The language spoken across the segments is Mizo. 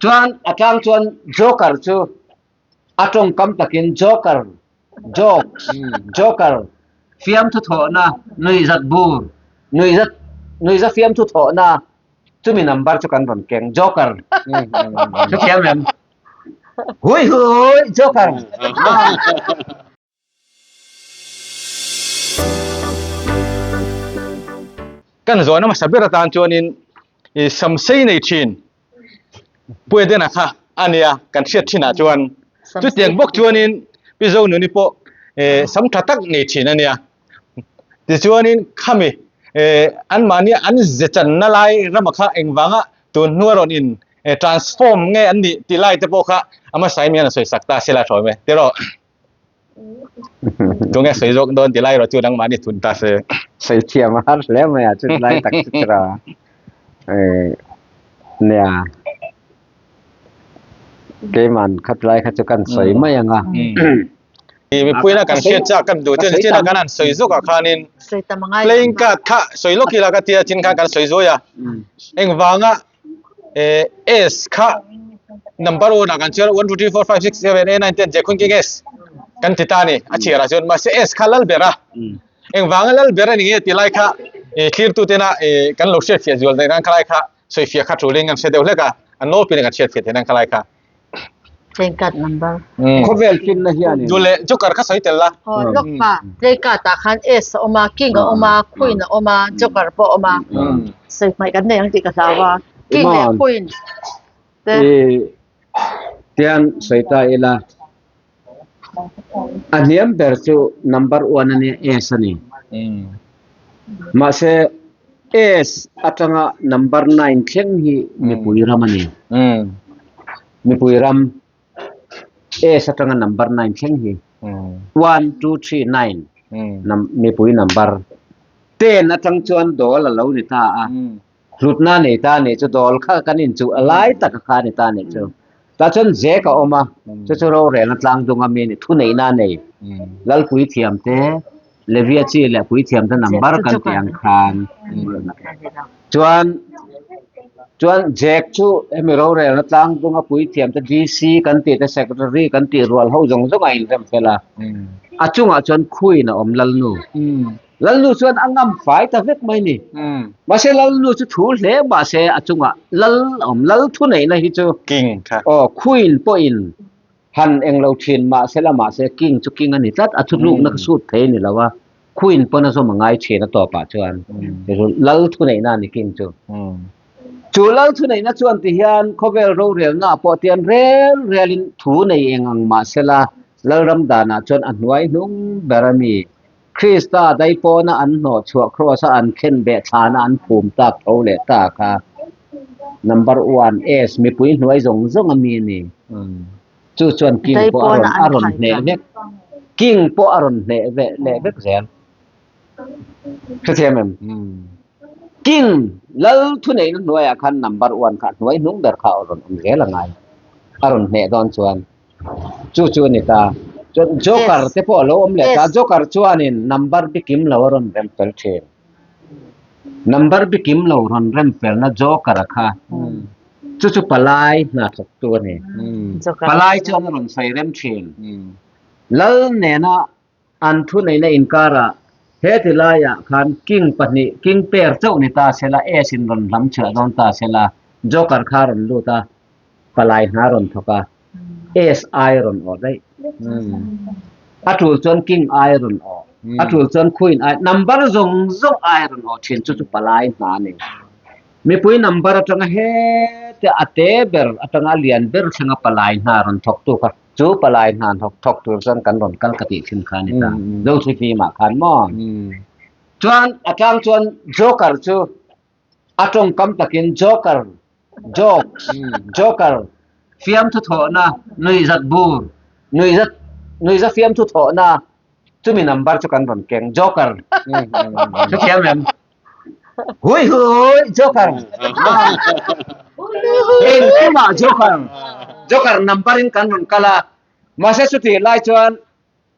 Chuan a tlang chuan Joker chu a tawngkam takin Joker, jokes, Joker, fiamthu thawhna, nuihzat bur, nuihzat nuihza fiamthu thawhna chumi number chu kan rawn keng Joker. Hrethiam em? Hui hui Joker. Kan zawhna hmasa ber atan chuanin i samsei nei thin Puedena kha a nia kan hriat thinah chuan chutiang bawk chuanin Pi Zonuni pawh sam tha tak nei thin a nia. Tichuanin khami anmahni an ze channa lai rama kha engvanga tun hnua rawn in transform nge an nih tih lai te pawh kha a hmasa in hian a sawi sak ta se la thawi mai tiraw. Tunge sawi zawk dawn ti lai erawh chu nangmahni thun ta se. Sawi thiam a har hle mai a chut lai tak chu tira. Nia keiman khat lai kha chu kan sawi mai ang a. Mipuina kan hriat chak kan duh chuan chin a kan han sawi zawk ah khanin playing card kha sawi lawk ila ka tia chin khan kan sawi zuai a. Engvanga S kha number 1 ah kan chhiar 1 2 3 4 5 6 7 8 9 10 je khun king S kan ti ta ni a chhiar ah chuan mahse S kha lal ber a engvanga lal ber a ni nge ti lai kha thlir tu tena kan lo hriat fiah zual nan khalai kha sawi fiah kha tulin kan hre deuh hlek a a nawlpin kan hriat fiah theih nan khalai kha Playing card number. Khawvel finna hianin. Duh leh joker kha sawi tel la. Aw lawk pa play card ah khan ace a awm a, king a awm a, queen a awm a, joker pawh a awm a. Sawi hmaih kan nei ang tih ka hlau a. King leh queen te. Tiang sawi ta ila. A hniam ber chu number one a nia ace a ni. Mahse ace atanga number nine thleng hi mipui ram a ni. Mipui ram ace atanga number nine thleng hi one two three nine mipui number ten atang chuan dawl a lo ni ta a. Hlutna nei ta nih chu dawl kha kan inchuh a lai taka kha a ni ta nih chu. Tah chuan zek a awm a, chu chu rorelna tlang dung a mi a ni, thuneihna a nei. Lalpui thiam te, Levia chi leh pui thiam te number kan tih ang khan. Chuan chuan zek chu hemi rorelna tlang dung a pui thiam te DC kan tih te secretary kan tih rual ho zawng zawng a inrem fel a. A chungah chuan khuin a awm Lalnu. Lalnu chuan a ngam fai ta vek mai ni. Mahse Lalnu chu thu hle mahse a chungah Lal a awm. Lal thu neihna hi chu King kha. Aw, Queen pawhin han eng lo thin mahse la mahse King chu King a ni tlat. A thutlukna kha sut thei a ni lo a. Queen pawn a zawm a ngai thin a tawpah chuan. Lal thu neihna a ni King chu. Chu Lal thu neihna chuan ti hian khawvel rorelna ah pawh tian rel relin thu nei eng ang mahse la Lalram danah chuan a hnuai hnung ber a mi. Krista daipawna an hnawhchhuah kraws a an khen beh thlana an phum tak tho leh ta kha number one S mipui hnuai zawng zawng a mi a ni. Chu chuan king pawh a rawn a rawn hneh vek. King pawh a rawn hneh ve leh vek zel. Hrethiam em? King lal thuneihna hnuaiah khan number one kha hnuai hnung ber kha a rawn awm zel a ngai. A rawn hneh dawn chuan. Chu chu a ni ta. Chuan Joker te pawh a lo awm leh ta. Joker chuanin number bikim lo a rawn rem fel thin. Number bikim lo rawn rem felna Joker a kha. Chu chu palai hna thawk tu a ni. Palai chuan a rawn sawi rem thin. Lal nena an thuneihna inkarah heti laiah khan king pahnih, king pair chauh ni ta sela, ace in rawn hlam chhuah dawn ta sela, Joker kha a rawn lut a. Palai hna rawn thawk a, ace ai rawn awh daih. A tul chuan king ai rawn awh, a tul chuan queen ai, number zawng zawng ai rawn awh thin chu chu palai hna a ni. Mipui number atanga hete a te ber atanga a lian ber thlenga palai hna rawn thawk tu kha chu palai hna thawk thawk tur chuan kan rawn kal ka tih thin kha a ni ta. Zothifim ah khan maw? Chuan a tlang chuan joker chu A tawngkam takin Joker, jokes, Joker, fiamthu thawhna, nuihzat bur, nuihzat, nuihza fiamthu thawhna, chumi number chu kan rawn keng, Joker. Hrethiam em? Hui hui, Joker. Engkimah Joker, Joker number in kan rawn kal a, mahse chutih lai chuan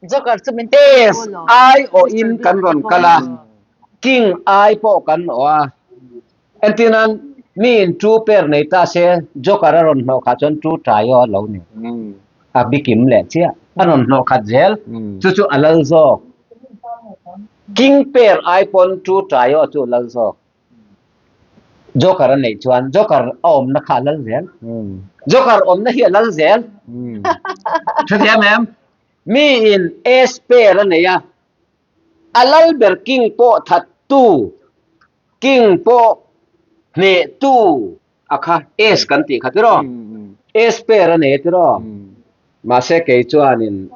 Joker chu min S ai awh in kan rawn kal a, King ai pawh kan awh a. Entirnan Miin two pair nei ta se joker a rawn hnawh khah chuan two trio a lo ni. A bikim leh chiah. A rawn hnawh khat zel. Chu chu a lal zawk. King pair ai pawn two trio chu a lal zawk. Joker a neih chuan joker a awmna kha a lal zel. Joker awmna hi a lal zel. Hrethiam em? Miin ace pair a nei a, a lal ber king pawh thattu King pawh hnehtu a kha ace kan tih kha tiraw? Ace pair a nei a tiraw? Mahse kei chuanin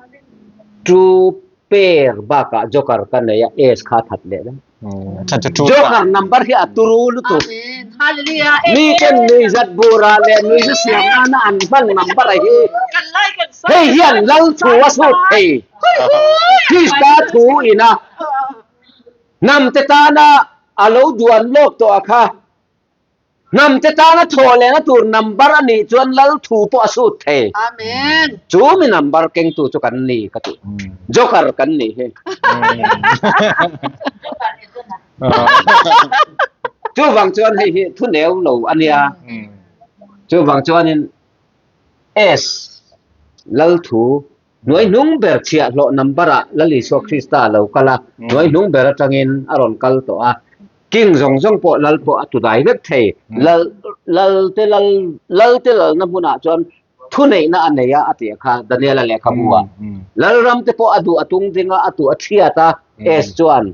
two pair bakah joker ka nei a ace kha a that leh daih. Joker number hi a turu lutuk. Mi ten nuihzat burah leh nuihza siam nana an hman number a hi hei hian lal thu a sut thei. Krista thu ina Hnamte tana a lo duan lawk tawh a kha. Hnamte tana thawh lehna tur number a nih chuan lal thu pawh a sut thei. Amen. Chu mi number kengtu chu kan ni ka ti. Joker kan nih hi. Chuvang chuan hei hi thu neu lo a nia. Chuvang chuanin S lal thu Hnuaihnung ber chhiahhlawh number ah Lal Isua Krista a lo kal a, hnuaihnung ber atangin a rawn kal tawh a. King zawng zawng pawh Lal pawh a tudai vek thei. Lal Lal te Lal Lal te lalna hmunah chuan thuneihna a nei a a tih kha Daniela lehkhabu ah. Lalram te pawh a duh a tung ding a, a tuh a thiat a, S chuan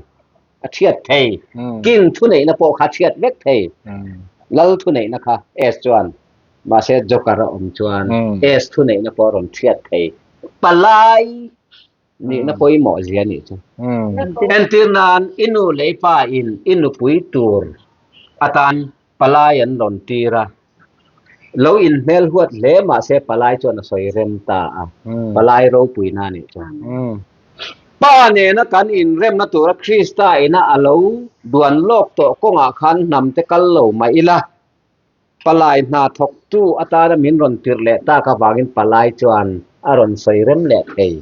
a thiat thei. King thuneihna pawh kha a thiat vek thei. Lal thuneihna kha S chuan Mahse Joker a awm chuan S thuneihna pawh a rawn thiat thei. Palai nihna pawimawh zia nih chu. Entir nan i nu leh i pa in i nupui tur atan palai an rawn tir a. Lo inhmel huat hle mahse palai chuan a sawi rem ta a. Palai ropuina nih chu. Pa nena kan inremna tura Krista ina a lo duan lawk tawh kawngah khan hnamte kal lo mah ila. Palai hna thawktu atana min rawn tirh leh tak avangin palai chuan a rawn sawi rem leh thei.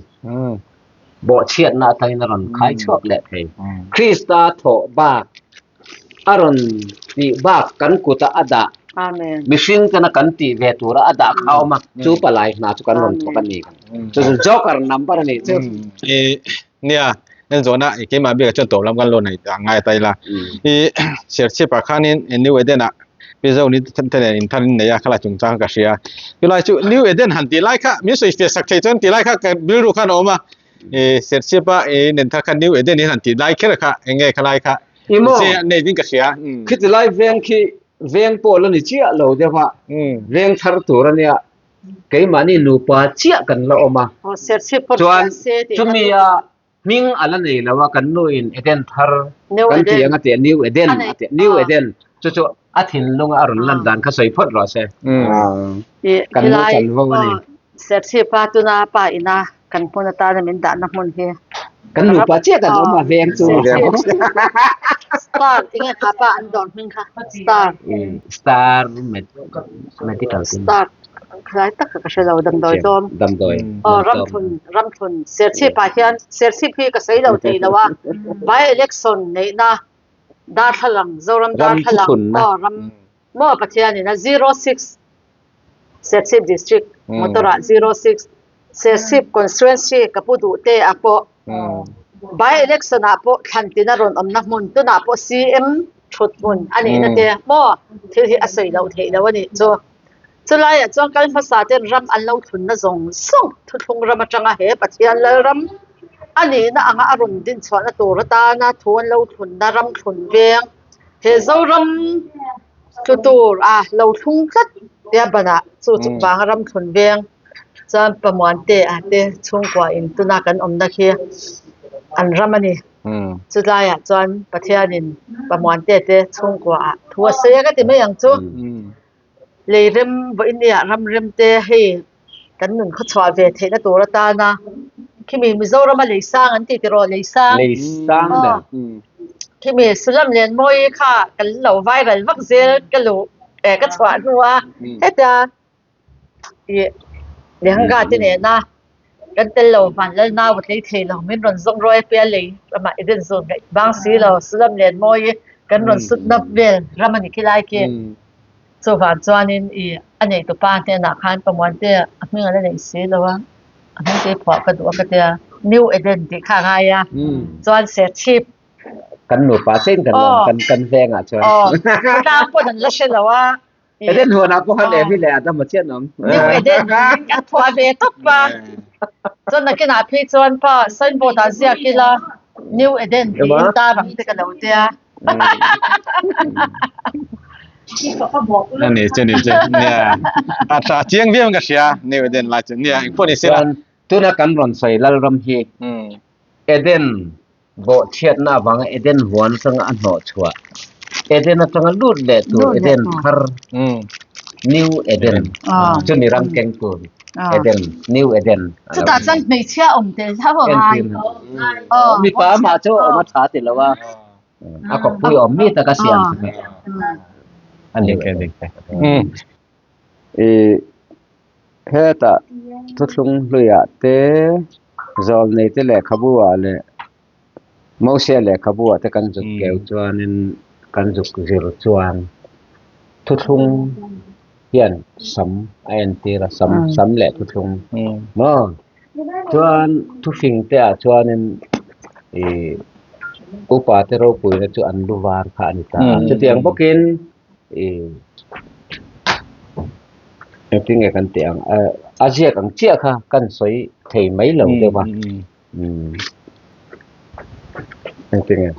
Bawhchhiatna atangin a rawn khai chhuak leh thei. Krista thawh bak a rawn tih bak kan kuta a dah, mihring tena kan tih ve tura a dah kha a awm a, chu palai hna chu kan rawn thawk a ni. Chu chu joker number a nih chu. Nia, en zawhna i keimah bikah chuan tawp lam kan lo nei a ngai ta ila. I Serchhip ah khanin New Eden ah Mizo ni te nen inthar in nei a khalai chungchang ka hria. Chulai chu New Eden han tih lai kha min sawi fiah sak thei chuan tih lai kha ka rilru khan a awm a. I Serchhip a i nen thar kha New Eden in han tih lai kher kha eng nge khalai kha Emaw nei ding ka hria. Khiti lai veng khi veng pawh la ni chiah lo deuh a, veng thar tur a nia. Keimahni nupa chiah kan la awm a, chuan chumi a hming a la nei lo a, kan nu in Eden thar kan ti ang a ti a, New Eden a ti a, New Eden chu chu a thinlunga a rawn lan dan kha sawi phawt rawh se. Kan nu chanvo a ni. Serchhipa tuna pa ina kan hmun atana min dahna hmun hi. Kan nupa chiah kan awm a, veng chu ni ve bawk se. Star tinge kha pa an dawr hming kha Star. Star Medical team. Star khalai tak kha ka hre lo damdawi tlawm. Damdawi. Aw ramthun ramthun Serchhip ah hian Serchhip hi ka sawi lo thei lo a by election neihna darthlalang Zoram darthlalang aw ram Maw Pathianin a 06 Serchhip District motor ah 06 Serchhip Constituency ka pu duh te ah pawh by election ah pawh thlan tin a rawn awmna hmun tunah pawh CM thut hmun a nihna te maw thil hi a sawi loh theih loh a nih chu. Chulaiah chuan kal hmasa ten ram an lo thlunna zawng zawng thuthlung ram atanga he Pathian Lalram a nihna anga a rawn dinchhuahna tur atana thu an lo thlunna ram thlun veng He Zoram tlu tur a lo thlung tlat tia banah chu chu vanga ram thlun veng chuan Pamuante ah te chhungkua in tuna kan awmna khi an ram a ni. Chulaiah chuan Pathianin Pamuante te chhungkua ah thu a sawi a ka ti mai ang chu. Lei rem vawiin nia ram rem te hei kan nun khaw chhuah ve theihna tur atana khimi Mizorama lei sang an tih tiraw lei sang Lei sang ber. Khimi Sulam Lianmawi kha kan lo viral vak zel ka luh eh ka chhuah hnu a hetia ih Lehenga te nena kan tel lo van lal nau a tlei thei lo min rawn zawng ruai apial lei ramah Eden zawn ngaih bang si lo Sulam Lianmawi kan rawn sutna vel ram a ni khilai khi. Chuvang chuanin i a neitupa hnenah khan Pamuante a hming a la neih si lo a, a hming te phuah ka duh a ka tia, New Eden tih kha a ngai a, chuan Serchhip Kan nupa chein kan awm kan kan vengah chuan. Aw, khawtlang pawn an la hre lo a. Eden huanah pawh khan Evi leh Adama chiah an awm. New Eden a phuah ve tawp a. Chuan nakinah phei chuan pa signboard ah ziak ila New Eden tiin tar ang te ka lo tia. Ani chu ni chu nia a tha chiang viau in ka hria New Eden lai chu nia engpawh ni sela. Chuan tuna kan rawn sawi Lalram hi Eden Bawhchhiatna avanga Eden huan atanga a hnawh chhuah, Eden atanga lut leh tur Eden thar, New Eden, chumi ram keng tur Eden, New Eden a lo Chutah chuan hmeichhia awm tel hlauh a ngai. Mipa amah chu awm a tha ti lo a, a kawppui awm mi taka siam chu a ni. I hetah thuthlung hluiah te zawlnei te lehkhabu ah leh Mosia lehkhabu ah te kan zuk keu chuanin kan zuk zir chuan thuthlung hian sam a entir a sam sam leh thuthlung maw chuan thufing te ah chuanin ih upa te ropuina chu an lu var kha a ni ta a chutiang bawkin. Engtinge kan tih ang a ziak ang chiah kha kan sawi thei mai lo deuh a engtinge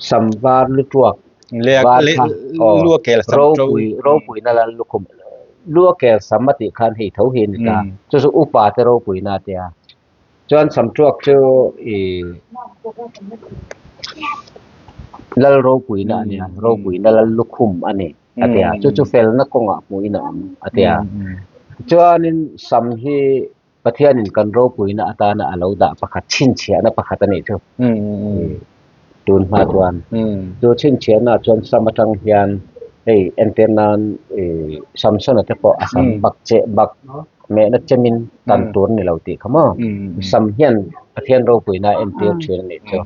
sam var lu tuak var kha aw ropui ropui na lal lukhum lua kel sam a tih khan hei tho hi a ni ta chu chu upa te ropui na a tia. Chuan Samtuak chu ih lal ropuina a nia, ropuina lal lukhum a ni a ti a, chu chu felna kawngah hmuhin a awm a ti a. Chuanin Sam hi Pathianin kan ropuina atana a lo dah pakhat chhinchhiahna pakhat a nih chu. Tun hma chuan chu chhinchhiahna chuan Sam atang hian hei entir nan ih Samsona te pawh a sam bak cheh bak mehna chemin tan tur a ni lo tih kha maw Sam hian Pathian ropuina a entir thin a nih chu.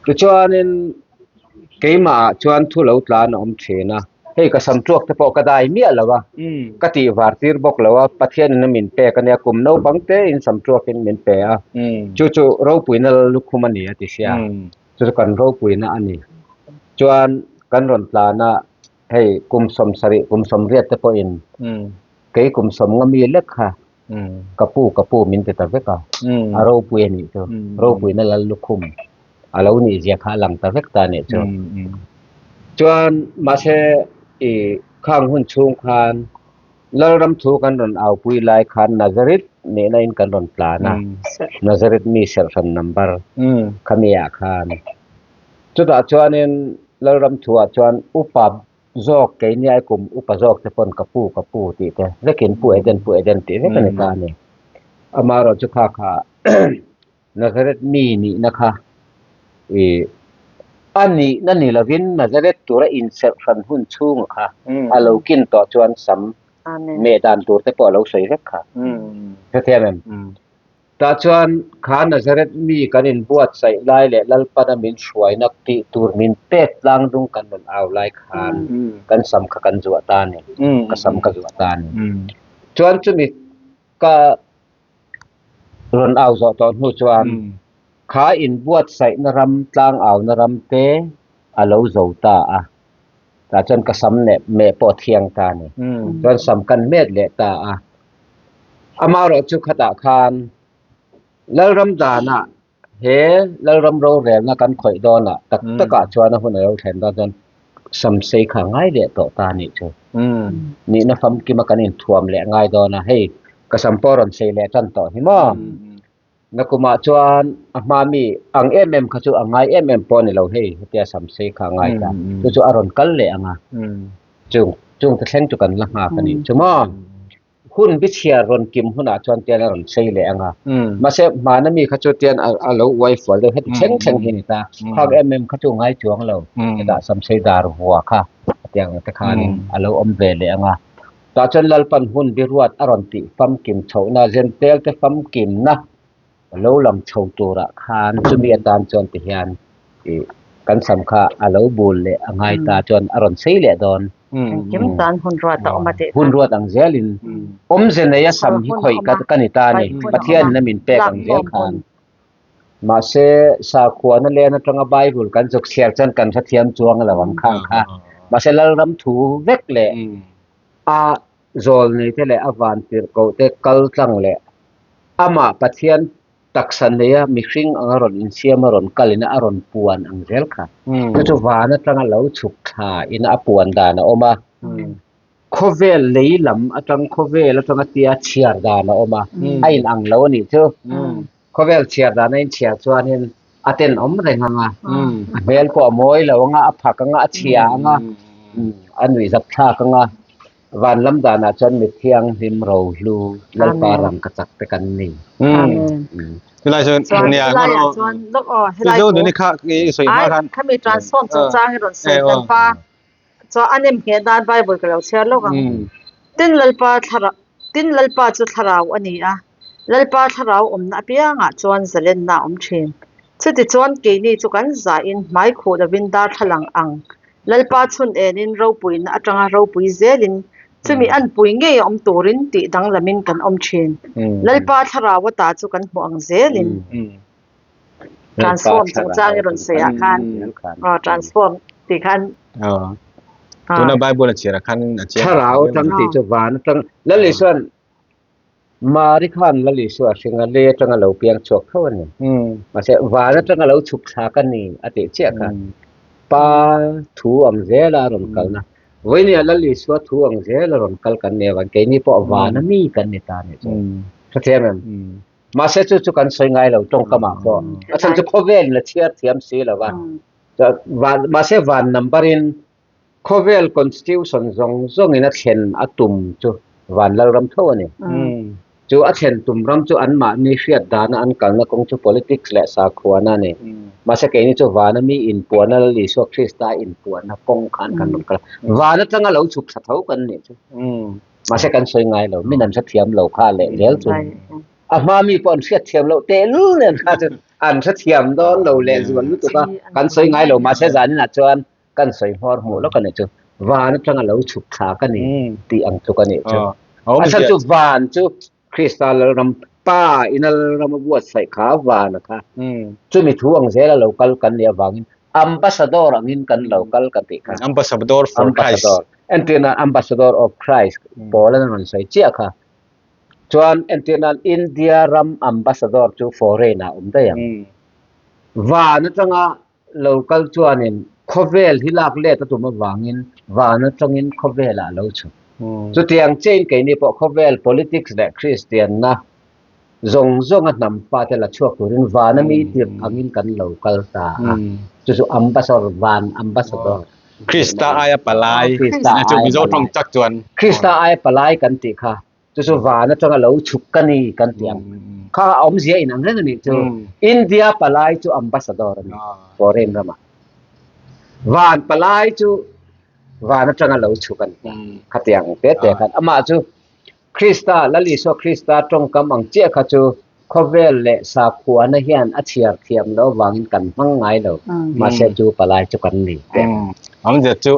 Tichuanin keimahah chuan thu lo tlan a awm thin a. Hei ka sam tuak te pawh ka dai miah lo a, ka tih var tir bawk lo a, Pathianin a min pek a nia, kum naupang te in sam tuakin min pe a, chu chu ropuina lukhum a ni a ti sia, chu chu kan ropuina a ni. Chuan kan rawn tlan a, hei kum sawmsarih kum sawmriat te pawhin kei kum sawmnga mi lek kha ka pu ka pu min ti ta vek a, a ropui a nih chu, ropuina lal lukhum a lo nih zia kha a lang ta vek ta a nih chu. Chuan mahse i khang hun chhung khan Lalram thu kan rawn aupui lai khan Nazareth nihna in kan rawn tlan a, Nazareth mi serhhran number khami ah khan. Chutah chuanin Lalram thu ah chuan upa Zawk keini ai kum upa zawk te pawn ka pu ka pu tih te vekin pu Eden pu Eden tih vek a ni ta a ni. Amaherawh chu kha kha Nazareth mi nihna kha ih a nihna ni lovin Nazareth tura inserh hran hun chhunga kha a lo kin tawh chuan sam meh dan tur te pawh a lo sawi vek kha. Hrethiam em? Tah chuan kha Nazareth mi kan inbuatsaih lai leh Lalpana min hruaina tih tur min pek tlang dung kan rawn au lai khan kan sam kha kan zuah ta a ni, ka sam ka zuah ta a ni. Chuan chumi ka rawn au zawh tawh hnu chuan kha inbuatsaihna ram tlang auna ram te a lo zo ta a, tah chuan ka sam leh meh pawh a thiang ta a ni. Chuan sam kan met leh ta a. Amaherawh chu khatah khan Lalram danah he Lalram rorelna kan khawih dawnah tak takah chuan a hun a lo thlen dawn chuan samsei kha ngai leh tawh ta a nih chu. Nihna famkima kan inthuam leh ngai dawn a, hei ka sam pawh a rawn sei leh tan tawh hi maw? Nakumah chuan a hma mi ang em em kha chu a ngai em em pawh a ni lo hei hetia samsei kha a ngai ta. Chu chu a rawn kal leh ang a, chung chung te thleng chu kan la nghak a nih chu maw? Hun bichhiar rawn kim hunah chuan tian a rawn sei leh ang a, mahse hmana mi kha chu tian a lo uai fual deuh heti thleng thleng hi a ni ta. Khak em em kha chu ngai chuang lo, hetah samsei dar vua kha tiang te khanin a lo awm ve leh ang a. Tah chuan Lalpan hun biruat a rawn tih famkim chhohna, Zentel te famkimna lo lang chho turah khan chumi atan chuan ti hian ih kan sam kha a lo bul leh a ngai ta chuan a rawn sei leh dawn. Engkim tan hun ruat a awm a tih kha. Hun ruat ang zelin awmze neia sam hi khawih ka ni ta a ni. Pathianin a min pek ang zel khan. Mahse, sakhuana len atanga Bible kan zuk chhiar chuan kan hrethiam chuang lo ang khang kha. Mahse, Lalram thu vek leh a zawlneite leh a vantirhkohte kal tlang leh amah Pathian taksa neia mihring anga rawn insiam a rawn kalin a rawn puan ang zel kha. Chu chu van atanga lo chhuk thla in a puan dan a awm a. Khawvel lei lam atang khawvel atanga tia chhiar dan a awm a, a in ang lo a nih chu. Khawvel chhiar dan a in chhiar chuanin a tenawm reng ang a, a hmel pawh a mawi lo ang a, a phak ang a, a chhia ang a, a nuihzat thlak ang a. Van lam danah chuan mi thianghlim rohlu Lalpa rangkachak te kan ni. Amen. Helai chuan Chuan nia helai ah chuan lawk aw helai Mizo thu nuni kha i sawi hma ai khan khami transform chungchang hi rawn sawi kan pa Chuan a nem ngheh nan Bible ka lo chhiar lawk ang. Tin Lalpa thlarau Tin Lalpa chu thlarau a ni a, Lalpa thlarau awmna apiangah chuan zalenna a awm thin. Chutichuan keini chu kan zahin hmai khuh lovin darthlalang ang Lalpa chhun enin ropuina atanga ropui zelin chumi anpui ngei a awm turin tih danglamin kan awm thin. Lalpa thlarau ata chu kan hmu ang zelin. Transform chungchang i rawn sawi ah khan aw transform tih khan Tuna Bible a chhiar ah khan a chiang Thlarau atang tih chu van atang Lal Isuan Mari khan Lal Isua a hring a lei atanga lo piang chhuak tho a ni. Mahse van atanga lo chhuk thlak a ni a tih chiah kha Pa thu ang zela a rawn kalna. Vawinia Lal Isua thu ang zela rawn kal kan ni avang keini pawh van a mi kan ni ta a nih chu. Hrethiam em? Mahse chu chu kan sawi ngai lo tawngkamah pawh. A chhan chu khawvel in a chhiar thiam si lo va. Van mahse van number in khawvel constitution zawng zawng in a thlen a tum chu van Lalram tho a ni. Chu a thlen tum ram chu anmahni hriat dana an kalna kawng chu politics leh sakhuana a ni. Mahse keini chu vana mi inpuahna Lal Isua Krista inpuahna kawng khan kan rawn kal a. Van atanga lo chhuk thla tho kan nih chu. Mahse kan sawi ngai lo, min an hrethiam lo kha leh zel chu. A hma mi pawh an hriatthiam loh tehlul nen kha chu an hrethiam dawn lo leh zual lutuk a, kan sawi ngai lo. Mahse zaninah chuan kan sawi hmawr hmuh lawk a nih chu. Van atanga lo chhuk thlak a ni tih ang tluk a nih chu. A chhan chu van chu Krista Lalram Pa ina Lalram a buatsaih kha van a kha. Chumi thu ang zela lo kal kan nih avangin Ambassador angin kan lo kal kan tih kha. Ambassador for Christ. Ambassador. Entirna Ambassador of Christ pawl an rawn sawi chiah kha. Chuan entirna India ram Ambassador chu foreign ah awm daih ang. Van atanga lo kal chuanin khawvel hi lak let a tum avangin van atangin khawvelah a lo chhuk. Chutiang chiahin keini pawh khawvel politics leh Kristianna zawng zawnga hnam fate la chhuak turin vana mi tirh angin kan lo kal ta a. Chu chu ambassador, van ambassador. Krista aia palai. Krista aia palai. Mizo tawng tak chuan. Krista aia palai kan tih kha. Chu chu van atanga lo chhuk ka ni kan tih ang. Kha a awmzia in ang reng a nih chu. India palai chu ambassador a ni foreign ramah. Van palai chu van atanga lo chhuk a ni ta. Khatiang te te khan amah chu Krista, Lal Isua Krista tawngkam ang chiah kha chu khawvel leh sakhuana hian a chhiar thiam loh avangin kan hmang ngai lo. Mahse chu palai chu kan ni te. Awmzia chu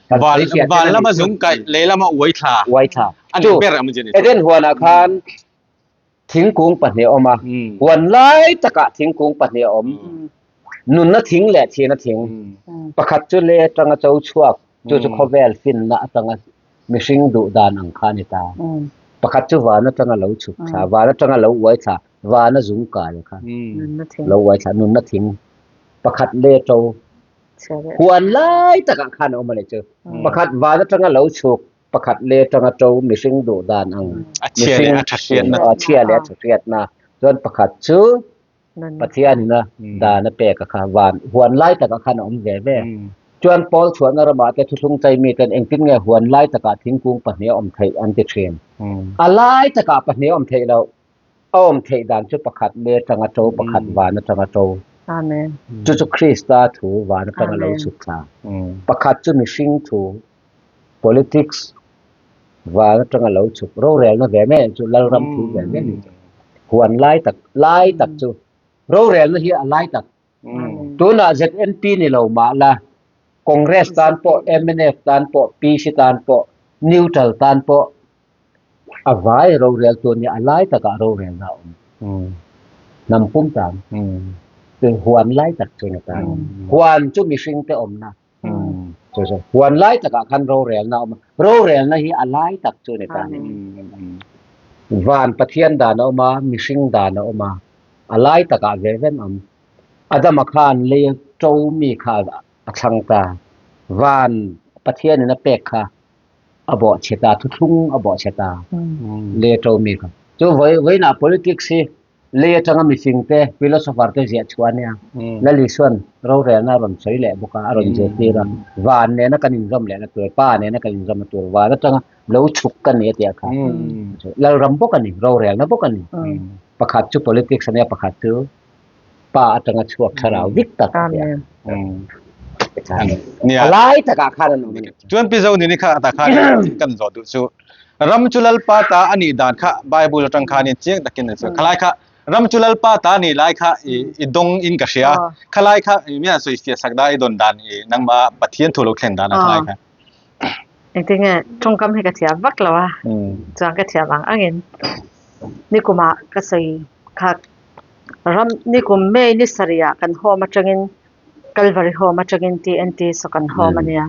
Kan van sawi fiah van tel a lama nih chu. zung kaih lei lama uai thla Uai thla. a ni Chu ber awmzia ni chu. Eden huanah khan thingkung pahnih a awm a, huan lai takah thingkung pahnih a awm. Nunna thing leh thihna thing. Pakhat chu lei atanga cho chhuak, chu chu khawvel finna atanga mihring duh dan ang kha a ni ta. Pakhat chu van atanga lo chhuk thla, van atanga lo uai thla, vana zung kai kha lo uai thla, nunna thing pakhat le to huan lai takah khan a awm a ni chu. Pakhat van atanga lo chhuk, pakhat le atanga to mihring duh dan ang, mihring a chhia leh a tha hriatna, chuan pakhat chu Pathianin a dan a pek a kha van huan lai takah khan a awm ve ve. Chuan Paul chhuahna ramah te thuthlung chai miten engtin nge huan lai takah thingkung pahnih a awm theih an ti thin. A lai takah pahnih a awm theih loh. A awm theih dan chu pakhat me atanga to, pakhat van atanga to. Chu chu Krista thu van atanga lo chhuk thla. Pakhat chu mihring thu, politics, Van atanga lo chhuk rorelna ve mai ang chu, Lalram thu ve mai ni chu. Huan lai tak, lai tak chu rorelna hi a lai tak. Tunah ZNP ni lo mah la, Congress tan pawh, mnf tan pawh, PC tan pawh, neutral tan pawh a vai rorel tur nia a lai takah rorelna a awm. Hnam pum tan huan lai tak chu ni ta. Huan chu mihring te awmna. Chu chu huan lai takah khan rorelna a awm a. Rorelna hi a lai tak chu ni ta. Van Pathian dan a awm a, mihring dan a awm a, a lai takah ve ven awm. Adama khan lei to mi kha a thlang ta. Van Pathianin a pek kha a bawhchhe ta, thuthlung a bawhchhe ta, lei a to mi kha. Chu vawiinah politics hi lei atanga mifing te, philosopher te ziah chhuah a nia. Lal Isuan rorelna a rawn sawi leh bawk a, a rawn zirtir a, van nena kan inzawm lehna tur, pa nena kan inzawmna tur, van atanga lo chhuk ka ni a tih kha. Lalram bawk a ni, rorelna bawk a ni. Pakhat chu politics a nia, pakhat chu pa atanga chhuak thlarau dik tak a nia. Nia. A lai takah khan an awm a ni. Chuan Pi Zonini kha tah khan kan zawh duh chu ram chu Lalpa ta a nih dan kha Bible atang khanin chiang takin an sawi. Khalai kha ram chu Lalpa ta a nih lai kha i i dawng in ka hria. Khalai kha i mi han sawi fiah sak da i dawn dan i nangma Pathian thu lo thlen dan a khalai kha. Engtinge tawngkam hi ka thiam vak lo a, chuan ka thiam ang angin nikumah ka sawi kha Ram nikum May ni sarihah kan home atangin Calvary Home atangin TNT saw kan home a nia.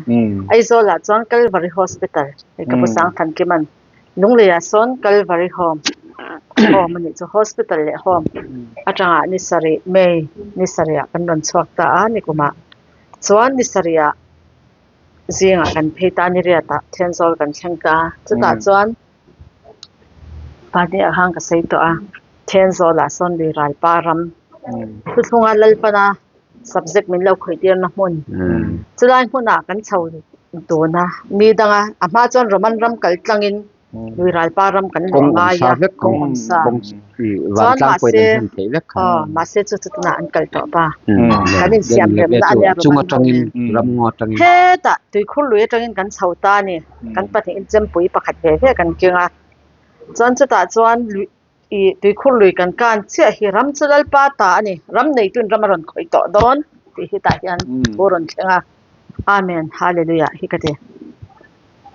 Aizawlah chuan Calvary Hospital hei ka pu Sangthan Kiman Lungleiah sawn Calvary Home home a nih chu Hospital leh Home atanga ni sarih May ni sarihah kan rawn chhuak ta a nikumah chuan ni sarihah zingah kan phei ta a ni riatah Thenzawl kan thleng ta a chutah chuan Pahnih ah khan ka sawi tawh a, Thenzawlah sawn lui ralpa ram thuthlunga Lalpana subject min lo khawih tirna hmun chulai hmunah kan chho dun a, mi danga a hma chuan Roman ram kal tlangin lui ralpa ram kan luah ngai a, kawng awm sa chuan mahse aw mahse chu chu tunah an kal tawh pa kan insiam remna a nia Roman ram nen hetah tuikhur lui atangin kan chho ta a ni. Kan pahnihin chempui pakhat ve ve kan keng a, chuan chutah chuan lui ih tuikhur lui kan kan chiah hi ram chu Lalpa ta a ni, ram neituin ram a rawn khawih tawh dawn tih hi tah hian thu a rawn thleng a, Amen Hallelujah hi ka ti.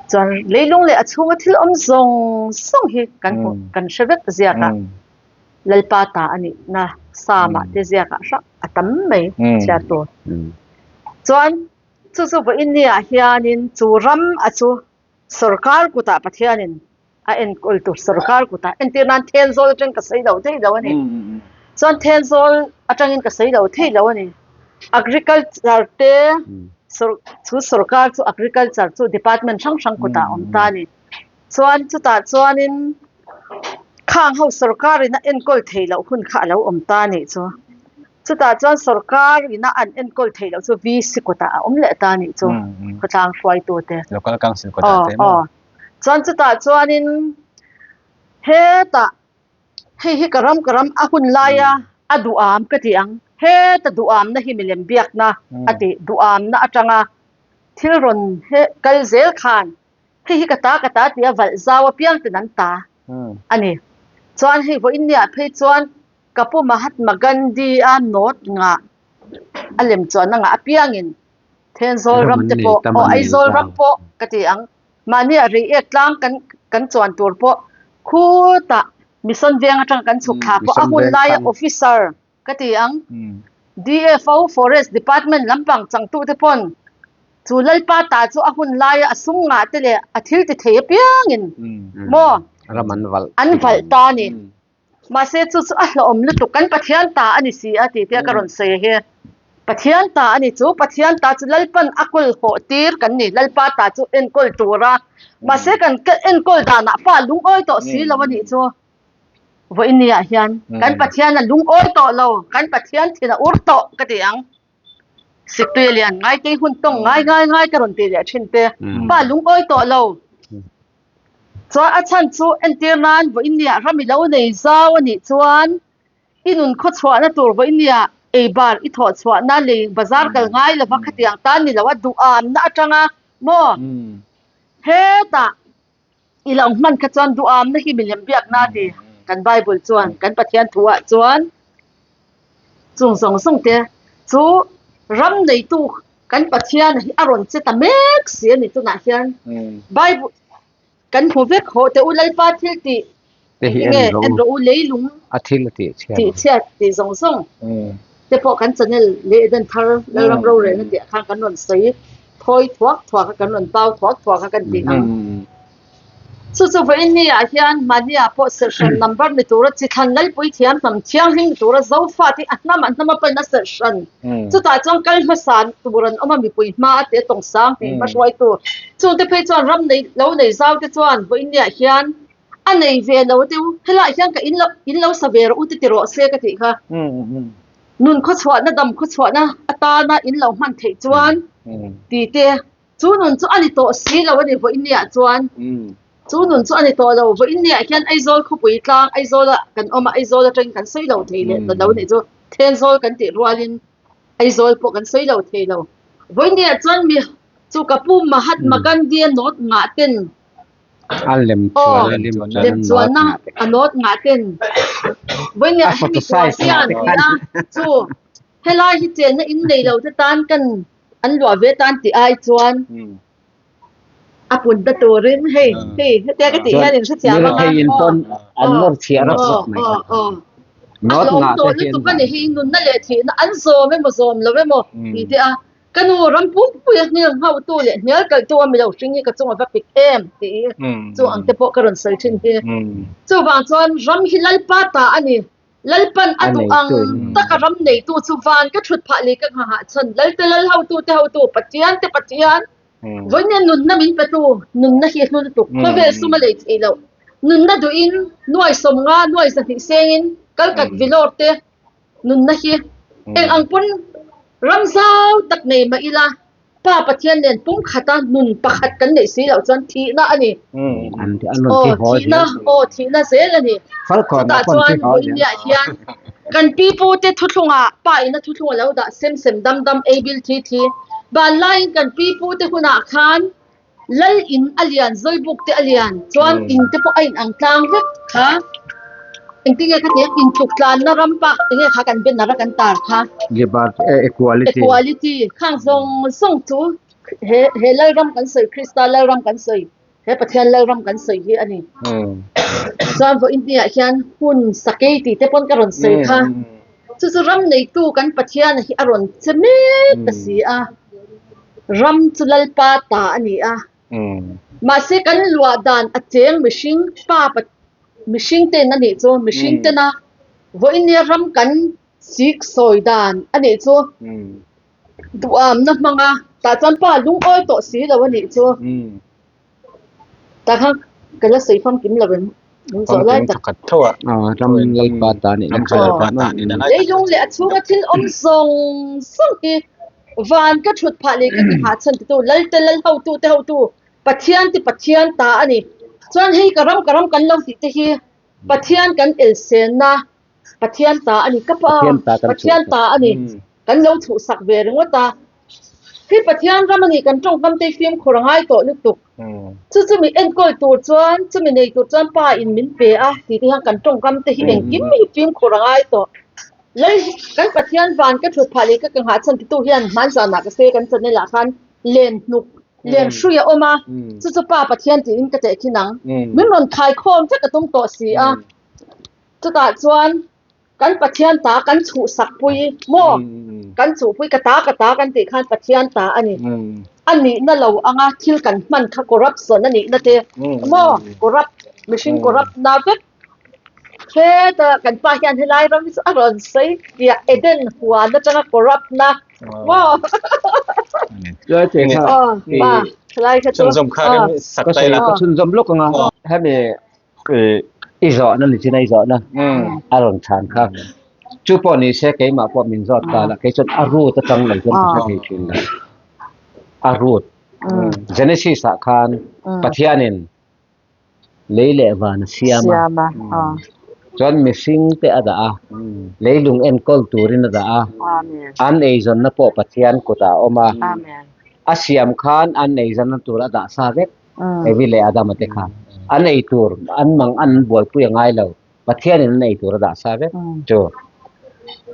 Chuan leilung leh a chhunga thil awm zawng zawng hi kan hmu kan hre vek ziak a, Lalpa ta a nihna Psalm ah te ziakah hrang a tam mai chhiar tur. Chuan Chu chu vawiin niah hianin chu ram a chu sorkar kutah Pathianin a enkawl tur sorkar kutah entir nan Thenzawl atangin ka sawi lo thei lo a ni. Chuan Thenzawl atangin ka sawi lo thei lo a ni. Agriculture te chu sorkar chu agriculture chu department hrang hrang kutah a awm ta a ni. Chuan chutah chuanin khang ho sorkarin a enkawl thei loh hun kha a lo awm ta a nih chu. Chutah chuan sorkar ina an enkawl theih loh chu VC kutah a awm leh ta a nih chu khawtlang hruaitute. Local council kutah te maw? Aw, chuan chutah chuanin hetah hei hi ka ram ka ram a hun laia a duham ka ti ang, heta duhamna hi milem biakna a ti, duhamna atanga thil rawn he kal zel khan hei hi ka ta ka ta tia valh zau apiang ten an ta a ni. Chuan hei vawiin niah phei chuan Ka pu Mahatma Gandhi-a nawt ngah a lem chuan a ngah apiangin Thenzawl ram te pawh, aw Aizawl ram pawh ka ti ang, mahnia Reiek tlang kan kan chuan tur pawh khutah Mission veng atanga kan chhuk thla pawh a hun laia officer ka ti ang, DFO, Forest Department lampang changtute pawn chu Lalpa ta chu a hun laia a sum ngah te leh a thil ti thei apiangin maw an valh ta a ni. Mahse chu chu a hlawhawm lutuk kan Pathian ta a ni si a tih te ka rawn sawi hi. Pathian ta a ni chu Pathian ta chu Lalpan a kawl hawh tir kan ni Lalpa ta chu enkawl tur a mahse kan enkawl danah pa lungawi tawh si lo a nih chu vawiin ni ah hian kan Pathian a lungawi tawh lo kan Pathian thin a ur tawh ka ti ang. Siktui a lian ngai kei hun tawng ngai ngai ngai ka rawn tih leh thin te pa lungawi tawh lo. Chuan a chhan chu entir nan vawiin nia ram i lo nei zau a nih chuan i nun khaw chhuahna tur vawiin nia ei bar i thawh chhuahna lei bazar kal ngai lova khatiang tan ni lo a duhamna atanga maw hetah i lo hman kha chuan duhamna hi milem biakna a ti kan Bible chuan kan Pathian thu ah chuan chung zawng zawng te chu ram neitu. Kan Pathian hi a rawn che ta mek si a ni tunah hian. Bible kan hmu vek haw teh u Lalpa thil tih Te hi enge en rawh en u. rawh u leilung A thil a tih chhiat. Tih chhiat tih zawng zawng te pawh kan channel leh Eden thar Lalram rorelna tih ah khan kan rawn sawi thawi thuak thuak a kan rawn pau thuak thuak a kan tih ang. Chu chu vawiin ni ah hian mahni ah pawh serhhran number ni tura chi thlan Lalpui thiam hnam thianghlim ni tura Zofa te a hnam ah hnam a pain a serhhran. Chutah chuan kal hmasa tur an awm a mipui hma a te tawng sang tih hma hruaitu. Chungte phei chuan ram nei lo nei zau te chuan vawiin ni ah hian a nei ve lo te u helaiah hian ka in lo in lo sa ve rawh u te ti rawh se ka tih kha. Nun khawchhuahna dam khawchhuahna atana in lo hman theih chuan ti te. Chu nun chu a ni tawh si lo a ni vawiin ni ah chuan. Chu nun chu a ni tawh lo. Vawiin ni ah hian Aizawl khawpui tlang Aizawl ah kan awm a, Aizawl atangin kan sawi lo thei leh ta lo nih chu. Thenzawl kan tih rualin Aizawl pawh kan sawi lo thei lo. Vawiin ni ah chuan mi chu ka pu Mahatma Gandhi a nawt ngah ten A lem chuan a lim chuan lem chuanna a nawt ngah ten vawiin ni ah hemi tur hian ti a chu helai hi chenna in nei lo te tan kan An luah ve tan tih ai chuan a pun ta turin hei hei hetia ka tih hian in hrethiam anga Mirethei in pawn an nawr chhiah rawk rawk mai kha. A hlawm tawh lutuk a ni hi nunna leh thihna an zawm emaw zawm lo emaw tih te a ka nu ram pumpuia hnial nghauhtu leh hnial kalhtu a milo hring hi ka chunga va pik em tih hi chu ang te pawh ka rawn sawi thin hi. Chuvang chuan ram hi Lalpa ta a ni. Lalpan a duh ang taka ram neitu chu van ka thut phah leh ka nghahah chuan Lalte Lal hotute hotu, Pathiante Pathian, vawiin nunna min petu, nunna hi a hlu lutuk, khawvel sum a lei theih loh, nunna duhin nuai 50, nuai 200 sengin kalkat vilawr te nunna hi eng ang pawn ram zau tak nei mah ila, Pa Pathian nen pumkhata nun pakhat kan neih si loh chuan thihna a ni. Aw thihna, aw thihna zel a ni. Chutah chuan Vawinia hian kan pipute thuthlungah Pa ina thuthlung a lo dah sem sem dam dam ei bil thi thi. Vanlaiin kan pipute hunah khan Lal in a lian, Zawlbuk te a lian chuan in te pawh a inang tlang vek kha. Engtinge kha tia intluk tlanna ram pa enge kha kan banner a kan tar kha. Liberty, equality. Equality khang zawng zawng chu he he Lalram kan sawi Krista Lalram kan sawi he Pathian Lalram kan sawi hi a ni. Chuan vawiin hniah hian hun sakei tih te pawn ka rawn sawi kha. Chu chu ram neitu kan Pathian hi a rawn che mek ta si a. Ram chu Lalpa ta a ni a. Mahse kan luah dan a cheng mihring pa mihring ten a nih chu mihring tena vawiin nia ram kan sik sawi dan a nih chu duhamna hmanga tah chuan pa lungawi tawh si lo a nih chu. Tah khan ka la sawi famkim lo em? Min zawh lai tak. Famkim tho a. Ram Lalpa ta nih na kha. Leilung leh a chhunga thil awm zawng zawng hi van ka thut phah leh ka ti hah chhan titu Lalte Lal hotu te hotu Pathian te Pathian ta a ni. Chuan hei ka ram ka ram kan lo tih te hi Pathian kan elsenna Pathian ta a ni ka pa Pathian ta a ni kan lo chhuhsak ve ringawt a. Hei Pathian ram a ni kan tawngkam te hi fimkhur a ngai tawh lutuk. Chu chu mi enkawl tur chuan chumi nei tur chuan pa in min pe a tih te hian kan tawngkam te hi engkim hi fimkhur a ngai tawh. Lal kan Pathian van ka thut phah leh ka ka nghah chhan titu hian hmanzanah ka sawi a kan channel ah khan len hnuk len hrui a awm a chu chu pa Pathian tiin ka tehkhin ang. Min rawn khaikhawm vek a tum tawh si a. Chutah chuan kan Pathian ta kan chhuhsak pui maw? Kan chhuhpui ka ta ka ta kan tih khan Pathian ta a ni. A nihna lo anga thil kan hman kha corruption a nihna te maw? Corrupt, mihring corrupt na vek. Heta kan pa hian helai ram hi chu a rawn sawi piah Eden huan atanga corrupt na maw? Aw pa helai kha chu. Chhunzawm kha rem sak ta ila. Ka chhunzawm lawk anga hemi I zawhna ni chin a i zawhna a rawn chhan kha. Chu pawh ni se keimah pawh min zawt ta la kei chuan a root atang lo chuan ka hre thei thin lo. A root. Genesis ah khan Pathianin lei leh van a siam a. Chuan mihring te a dah a. Leilung enkawl turin a dah a. An eizawnna pawh Pathian kutah a awm a. A siam khan an eizawnna tur a dah sa vek. Evi leh Adama te kha an ei tur an mang an buaipui a ngai lo Pathianin an ei tur a dah sa vek chu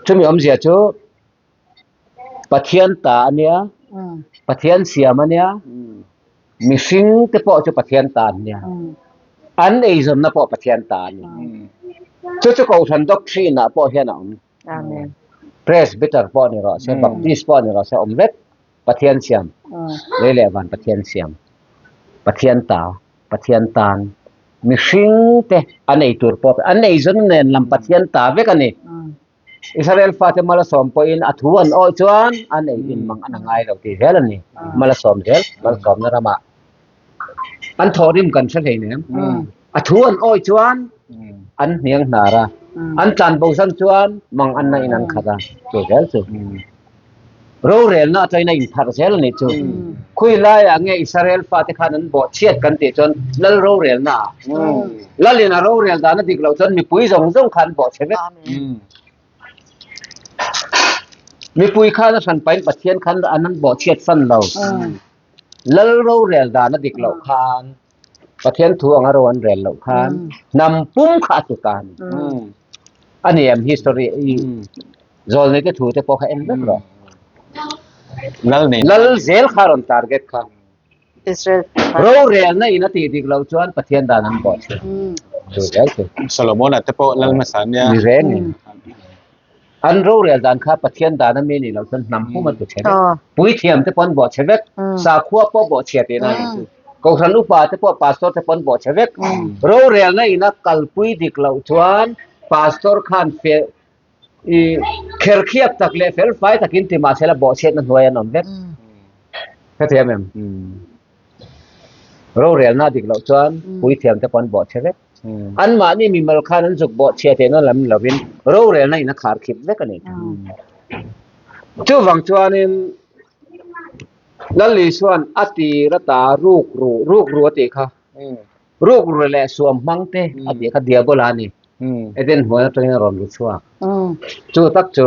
chumi awmzia chu Pathian ta a nia Pathian siam a nia, mihring te pawh chu Pathian ta an nia, an eizawnna pawh Pathian ta a ni. Chu chu Kohhran doctrine ah pawh hian a awm. Presbyter pawh ni rawh se, Baptist pawh ni rawh se, awm vek. Pathian siam, lei leh van Pathian siam, Pathian ta, Pathian tan, mihring te an ei tur pawh an eizawnna nen lam Pathian ta vek a ni. Israel fate mal a sawm pawhin a thu an awih chuan an ei in mang an a ngai lo tih zel a ni. Mal a sawm zel, mal sawmna ramah an thawhrim kan hre hleinem. A thu an awih chuan an hniang hnar a, an tlan bo zan chuan mang anna in an khat a, chu zel chu. Rorelna atangin a inpharh zel a nih chu. Khawi laiah nge Israel fate khan an bawh chhiat kan tih chuan lal rorelna ah. Lalin a rorel dan a dik loh chuan mipui zawng zawng kha an bawh chhe vek. Mipui khan a hran pahin Pathian khan an an bawh chhiat san lo. Lal rorel dan a dik loh khan Pathian thu anga ro an rel loh khan hnam pum kha a tlu ta a ni. A ni em history i zawlnei te thu te pawh kha en vek rawh. Lal nei. Lal zel kha rawn target kha. Israel. Rorelna in a tih dik loh chuan Pathian dan an bawh thin. Chu zel chu. Solomon-a te pawh lal hmasa nia. Ni reng in. An rorel dan kha Pathian dan a mi nih loh chuan hnam pum an ti chhe vek. Puithiam te pawh an bawh chhe vek. Sakhua pawh bawh chhia tihna a nih chu. Kohhran upa te pawh pastor te pawh an bawh chhe vek. Rorelna ina kalpui dik loh chuan pastor khan fel i kherkhiap tak leh felfai takin ti mahsela bawhchhiatna hnuai an awm vek. Hrethiam em? Rorelna dik loh chuan puithiam te pawh an bawh chhe vek. Anmahni mimal khan an zuk bawh chhia tehna lam lovin rorelna in a khar khip vek a ni. Chuvang chuanin Lal Isua'n a tir ata ruk ru, ruk ru a tih kha, ruk ru leh suam hmang te a tih kha Diabola a ni. Eden hnuai atangin a rawn ru chhuak. Chu tak chu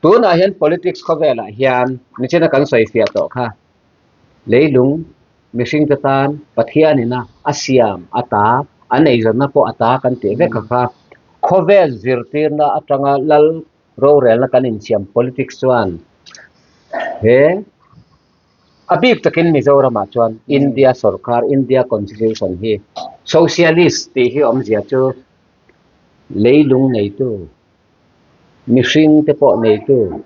tunah hian politics khawvelah hian nichina kan sawi fiah tawh kha leilung Mihringte tan Pathianina a siam a ta, an eizawnna pawh a ta kan tih vek a kha. Khawvel zirtirna atanga lal rorelna kan insiam politics chuan he a bik takin Mizoramah chuan India sorkar, India constitution hi socialist tih hi awmzia chu leilung neitu, mihringte pawh neitu,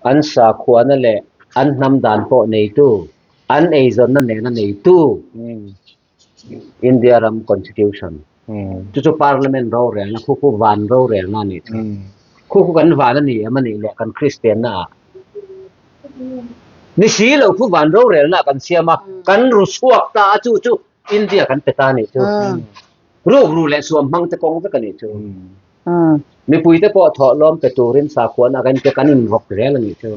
an sakhuana leh an hnam dan pawh neitu, an eizawnna nena neitu India ram constitution chu chu parliament rorelna khu khu van rorelna a nih chu. Khu khu kan van a ni em a nih leh kan Kristianna ah ni si lo khu van rorelna ah kan siam a, kan ru chhuak ta a chu chu India kan pe ta a nih chu. Rukru leh suam hmang te kawng vek a nih chu. Mipuite pawh thawhlawm pe turin sakhuana kan inpe kan inrawk zel a nih chu.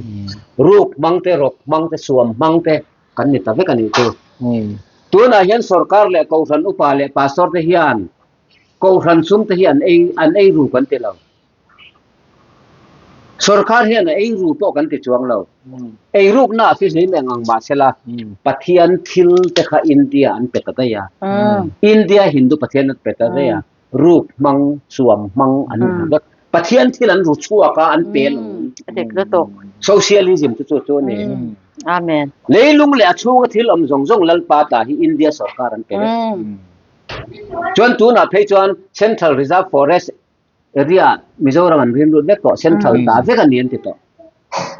Ruk hmang te, rawk hmang te, suam hmang te kan ni ta vek a nih chu. Tunah hian sorkar leh kohhran upa leh pastor te hian kohhran sum te hi an ei an ei ru kan ti lo. Sorkar hian a ei ru pawh kan ti chuang lo. Ei rukna a fihlim eng ang mahsela Pathian thil te kha India an pe ta daih a. India Hindu Pathian an pe ta daih a. Ruk hmang, suam hmang an ru vek. Pathian thil an ru chhuak a, an pe lo. A dik lutuk. Socialism chu chu chu a ni. Amen. Leilung leh a chhunga thil awm zawng zawng Lalpa ta hi India sorkar an pe vek. Chuan tunah phei chuan Central Reserve Forest area Mizoram an rin lut vek tawh, Central ta vek a ni an ti tawh.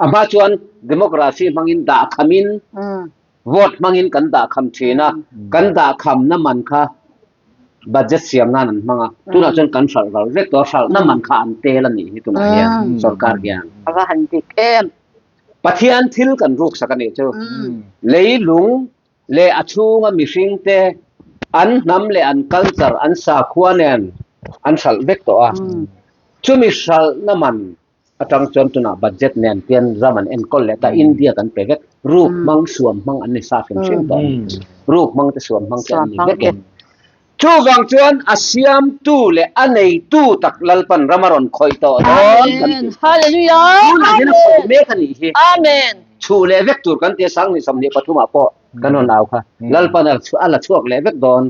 A hma chuan democracy hmangin dah khamin vote hmangin kan dah kham thin a, kan dah khamna man kha budget siam nan an hmang a, tunah chuan kan hralh ral vek tawh a, hralhna man kha an tel a nih hi tunah hian sorkar hian. A va han dik em. Pathian thil kan ruksak a nih chu leilung leh a chhunga mihring te an hnam leh an culture an sakhua nen an hralh vek tawh a, chumi hralhna man atang chuan tunah budget nen pian ram an enkawl leh ta India kan pe vek ruk hmang suam hmang an ni sa hrim hrim tawh a ni ruk hmang te suam hmang te an ni vek e chuvang chuan a siamtu leh a neitu tak Lalpan ram a rawn khawih tawh dawn kan tih Hallelujah tunah hian a khawih mek a nih hi Amen chhuh leh vek tur kan ti a 2023 ah pawh kan rawn au kha Lalpan a la chhuak leh vek dawn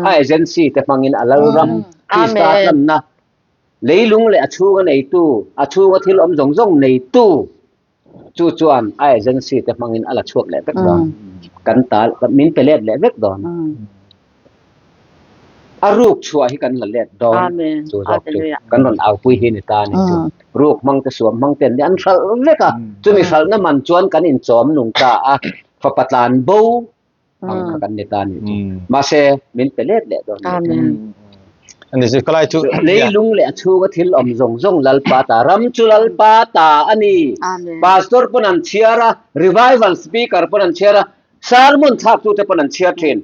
a agency te hmangin a Lalram Krista tlanna Leilung leh a chhunga neitu, a chhunga thil awm zawng zawng neitu. Chu chuan a agency te hmangin a la chhuak leh vek dawn. Kan ta min pe let leh vek dawn. A ruk chhuah hi kan la let dawn. Chu zawk chu kan rawn aupui hi ni ta a ni chu. Ruk hmang te suam hmang te an ni an hralh vek a. Chumi hralhna man chuan kan inchawm nung ta a. Fapa tlan bo ang kha kan ni ta a nih chu. Mahse, min pe let leh dawn a ni. Ani chu kalai chu leilung leh a chhunga thil awm zawng zawng Lalpa ta ram chu Lalpa ta a ni. Pastor pawn an chhiar a, revival speaker pawn an chhiar a, sermon thlaktute pawn an chhiar thin.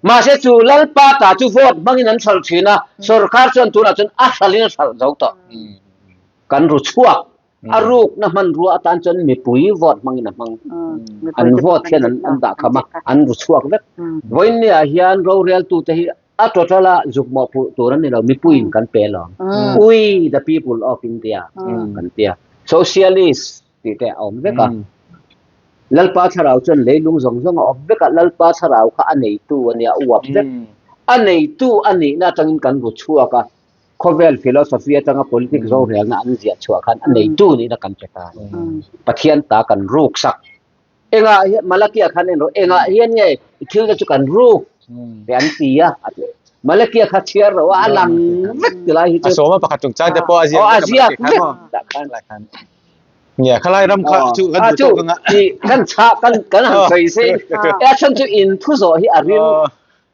Mahse chu Lalpa ta chu vote hmangin an hralh thin a, sorkar chuan tunah chuan a hralhin a hralh zo tawh. Kan ru chhuak A rukna hmanrua atan chuan mipui vote hmangin a hmang. An vote hian an dah kham a, an ru chhuak vek. Vawiinniah hian roreltute hi a total a zuk mawhphurh tur an ni lo, mipuiin kan pe alawm. We the people of India kan tia. Socialist tih te a awm vek a. Lalpa thlarau chuan leilung zawng zawng a awp vek a, Lalpa thlarau kha a neitu a nia, a uap vek. A neitu a nihna atangin kan ru chhuak a. Khawvel philosophy atanga politics rorelna an ziah chhuah khan a neitu nihna kan pe ta a ni. Pathian ta kan ruk sak. Engah hian Malakia khan en rawh, engah hian nge i thil te chu kan ruk tih an ti a, a ti. Malakia kha chhiar rawh a, a lang vek ti lai hi chu. A sawma pakhat chungchang te pawh a ziak vek a Malakia khan maw? Tah khan. Nia, khalai ram kha chu kan duh tawk anga. Kan chhah kan kan han sawi sei. A chhan chu in thu zawh hi a ril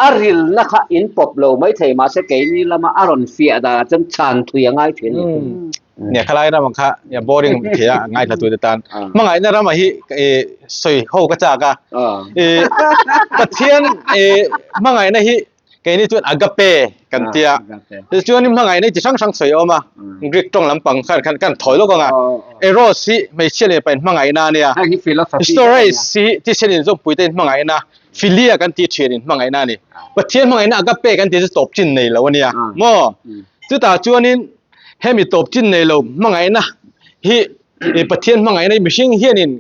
A rilna kha in pawp lo mai thei mahse keini lama a rawn fiah danah chuan chhan thui a ngai thin a ni. Nia khalai ram ang kha nia boring thei a ngaithla tu te tan. Hmangaihna ram ah hi sawi ho ka chak a. Pathian hmangaihna hi keini chuan agape kan tia. Tichuan hmangaihna hi chi hrang hrang sawi a awm a. Greek tawng lampang khan khan kan thawi lawk ang a. Eros hi hmeichhia leh mipa inhmangaihna a nia. Storge hi thisen inzawmpui te inhmangaihna. Philia kan tih thian in hmangaihna a ni. Pathian hmangaihna agape kan tih chu tawp chin nei lo a nia. Maw? Chutah chuanin hemi tawp chin nei lo hmangaihna hi Pathian hmangaihna hi mihring hianin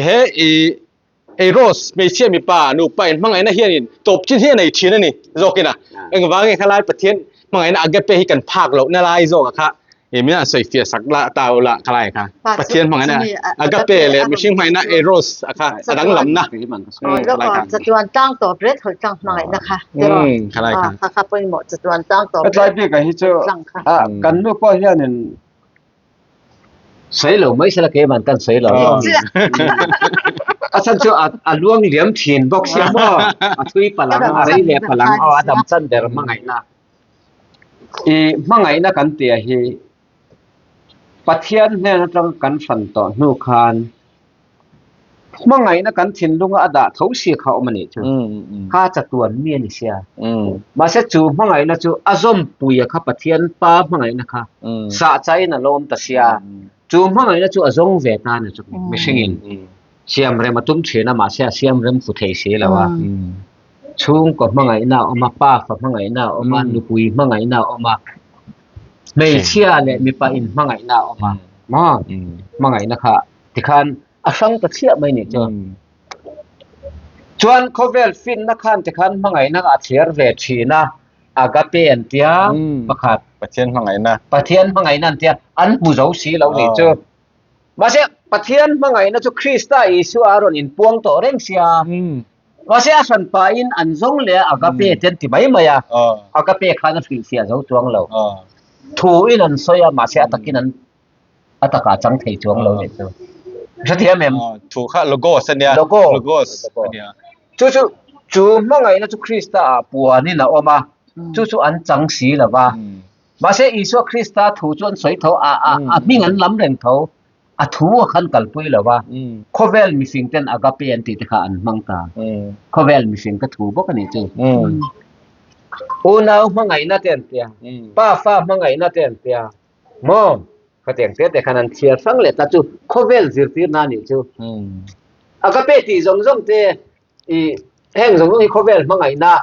he i Eros hmeichhia mipa nupa in hmangaihna hianin tawp chin hi a nei thin a ni zawkin a. Engvangin khalai Pathian hmangaihna agape hi kan phak lohna lai zawk a kha E min an sawi fiah sak la ta ula khalai kha Pathian hmangaihna agape leh mihring hmangaihna eros a kha a danglamna khalai kha chatuan tlang tawp ret hawlh tlang hmangaihna kha tiraw khalai kha kha kha pawimawh chatuan tlang tawp hetlai bik ah hi chu kan nu pawh hianin sawi lo mai sela keiman kan sawi lo a chhan chu a luang liam thin bawk sia maw a thui palang a rei leh palang aw a dam chan ber hmangaihna I hmangaihna kan tia hi Pathian hnen atang kan hran tawh hnu khan hmangaihna kan thinlunga a dah tho si kha awm a nih chu. Kha chatuan mi a ni sia. Mahse chu hmangaihna chu a zawmpuia kha Pathian pa hmangaihna kha sah chaiin a lo awm ta sia. Chu hmangaihna chu a zawng ve ta a ni chu mihringin siamrem a tum thin a mahse a siamrem fu thei si lo a. Chhungkaw hmangaihna a awm a, pafa hmangaihna a awm a, nupui hmangaihna a awm a, hmeichhia leh mipa in hmangaihna a awm a, maw? Hmangaihna kha tikhan a hrang ta chhiah mai nih chu. Chuan khawvel finna khan tikhan hmangaihna a thliar ve thin a, agape an tia pakhat. Pathian hmangaihna. Pathian hmangaihna an tia, an hmu zo si lo nih chu. Mahse Pathian hmangaihna chu Krista Isua a rawn inpuang tawh reng sia. Mahse a hran pahin an zawng leh a agape te an ti mai mai a, agape khan a hrilhfiah zo chuang lo. Thu in an sawi a, mahse a takin an a takah a chang thei chuang lo leh chu. Hrethiam em? Thu kha logos a nia. Logos a nia. Chu chu chu hmangaihna chu Krista ah puanin a awm a, chu chu an chang si lo va. Mahse Isua Krista thu chu an sawi tho, a a hming an lam reng tho. A thu a khan kalpui lo va, khawvel mihring ten agape an tih te kha an hmang ta. Khawvel mihring ka thu bawk a nih chu. Unau hmangaihna te an tia, pa fa hmangaihna te an tia, maw? Khatiang te te khan an chhiar hrang leh ta chu khawvel zirtirna a nih chu. Agape tih zawng zawng te i heng zawng zawng hi khawvel hmangaihna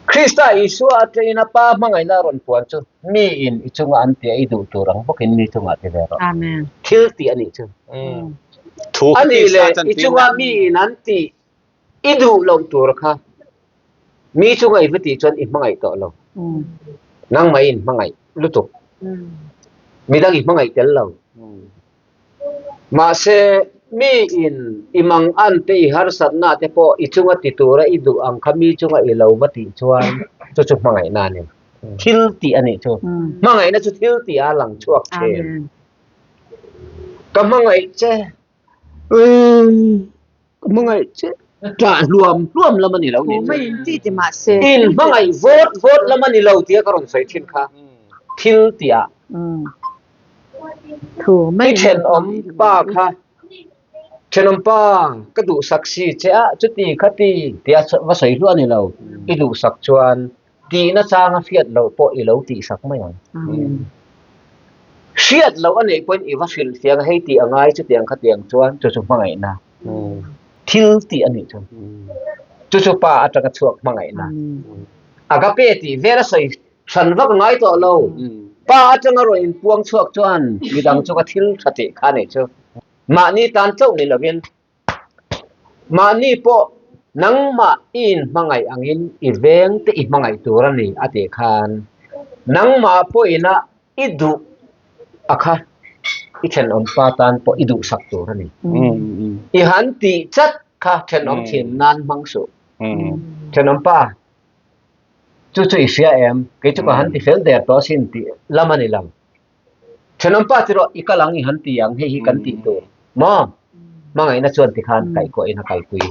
Krista Isua atangin a Pa hmangaihna a rawn puan chu miin i chunga an tia i duh tur ang bawkin mi chungah ti ve rawh. Amen. Thil tih a nih chu. Thu A nih Krista leh i chantir chunga na. miin an tih i duh loh tur kha mi chunga i va tih chuan i hmangaih tawh lo. Nangmah i inhmangaih lutuk. Midang i hmangaih tel lo. Mahse, mi in i mangan te i harsatna te pawh i chunga ti tura i duh ang kha mi chunga i lo va tih chuan chu chu hmangaihna a ni. Thil tih a nih chu. Hmangaihna chu thil tih a lang chhuak thin. Ka hmangaih che. Ka hmangaih che. Ṭah hluam hluam lam a ni lo nih chu. In hmangaih vawt vawt lam a ni lo tia ka rawn sawi thin kha. Thil tih ah. I thenawm pa kha thenawm pa ka duhsak si che a chuti khati tia va sawi hluah a ni lo. I duhsak chuan Tihna changa hriat loh pawh i lo tihsak mai ang. Hriat loh a neih pawhin i va hrilh fiang a, hei tih a ngai chutiang khatiang chuan chu chu hmangaihna thil tih a nih chu. Chu chu pa atanga chhuak hmangaihna. Agape tih vel a sawi hran vak a ngai tawh lo. Pa atanga rawn inpuang chhuak chuan midang chu ka thil tha tih kha a nih chu. Mahni tan chauh ni lovin Mahni pawh nangmah i inhmangaih angin i veng te i hmangaih tur a ni a tih khan nangmah pawhina i duh a kha i thenawmpa tan pawh i duhsak tur a ni. I han tih chat kha thenawm thin nan hmang suh. Thenawmpa, chu chu i hria em? Kei chu ka han ti fel der tawh asin tih lam a ni lo. Thenawmpa chu rawh i kal ang i han ti ang hei hi kan tih tur maw? Hmangaihna chuan tikhan kaihkuahin a kalpui.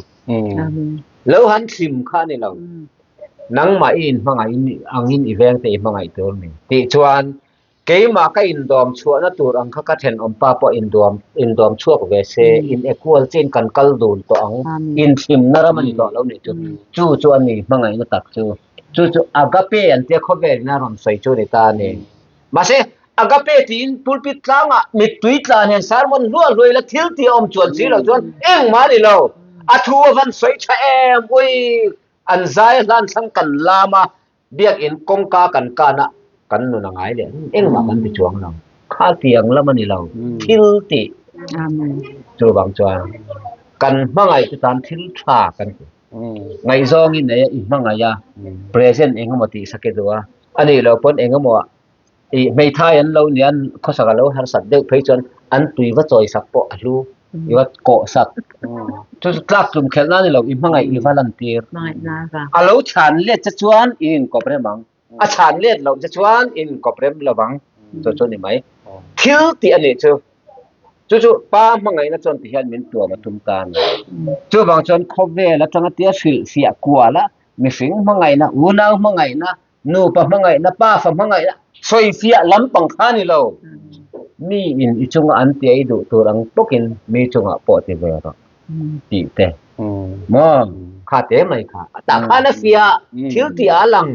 Lo han thlim kha a ni lo. Nangmah i inhmangaih angin i vengte i hmangaih tur a ni. Tih chuan keimah ka indawm chhuahna tur ang kha ka thenawmpa pawh induam indawm chhuak ve se, in equal chiin kan kal dun tawh ang, inthlimna ram a ni tawh lo nih chu. Chu chu a ni hmangaihna tak chu. Chu chu agape an tia khawvelin a rawn sawi chu a ni ta a ni. Mahse, agape tiin pulpit tlangah mittui tla hian sermon hluah hluai la thil tih a awm chuan si lo chuan engmah a ni lo. A thu a van sawi tha em ui, an zai a hlan thlang kan lam a, biakinn kawngka kan kan a, kan nun a ngai leh engmah kan ti chuang lo. Kha tiang lam a ni lo, thil tih. Chuvang chuan kan hmangaih te tan thil tha kan ti. Ngaihzawng i nei a, i hmangaih a, present engemaw tih sak i duh a, A nih loh pawn eng emaw ih hmeithai an lo nia khawsak a lo harsat deuh phei chuan an tui va chawi sak pawh a hlu i va kawh sak chu chu tlak tlum khelh na ni lo i hmangaih i va lan tir a lo chhan let che chuan i inkawp rem ang a chhan let loh che chuan i inkawp rem lo vang chu chu ni mai thil tih a nih chu chu chu pa hmangaihna chuan ti hian min tuam a tum ta a ni chuvang chuan khawvel atanga tia hrilhfiah kual a Mihring hmangaihna, unau hmangaihna, nupa hmangaihna, pafa hmangaihna sawifiah lampang kha a ni lo. Mi in i chunga an tia i duh tur ang bawkin mi chungah pawh ti ve rawh tih te maw kha te mai kha a tah khan a fiah thil tih a lang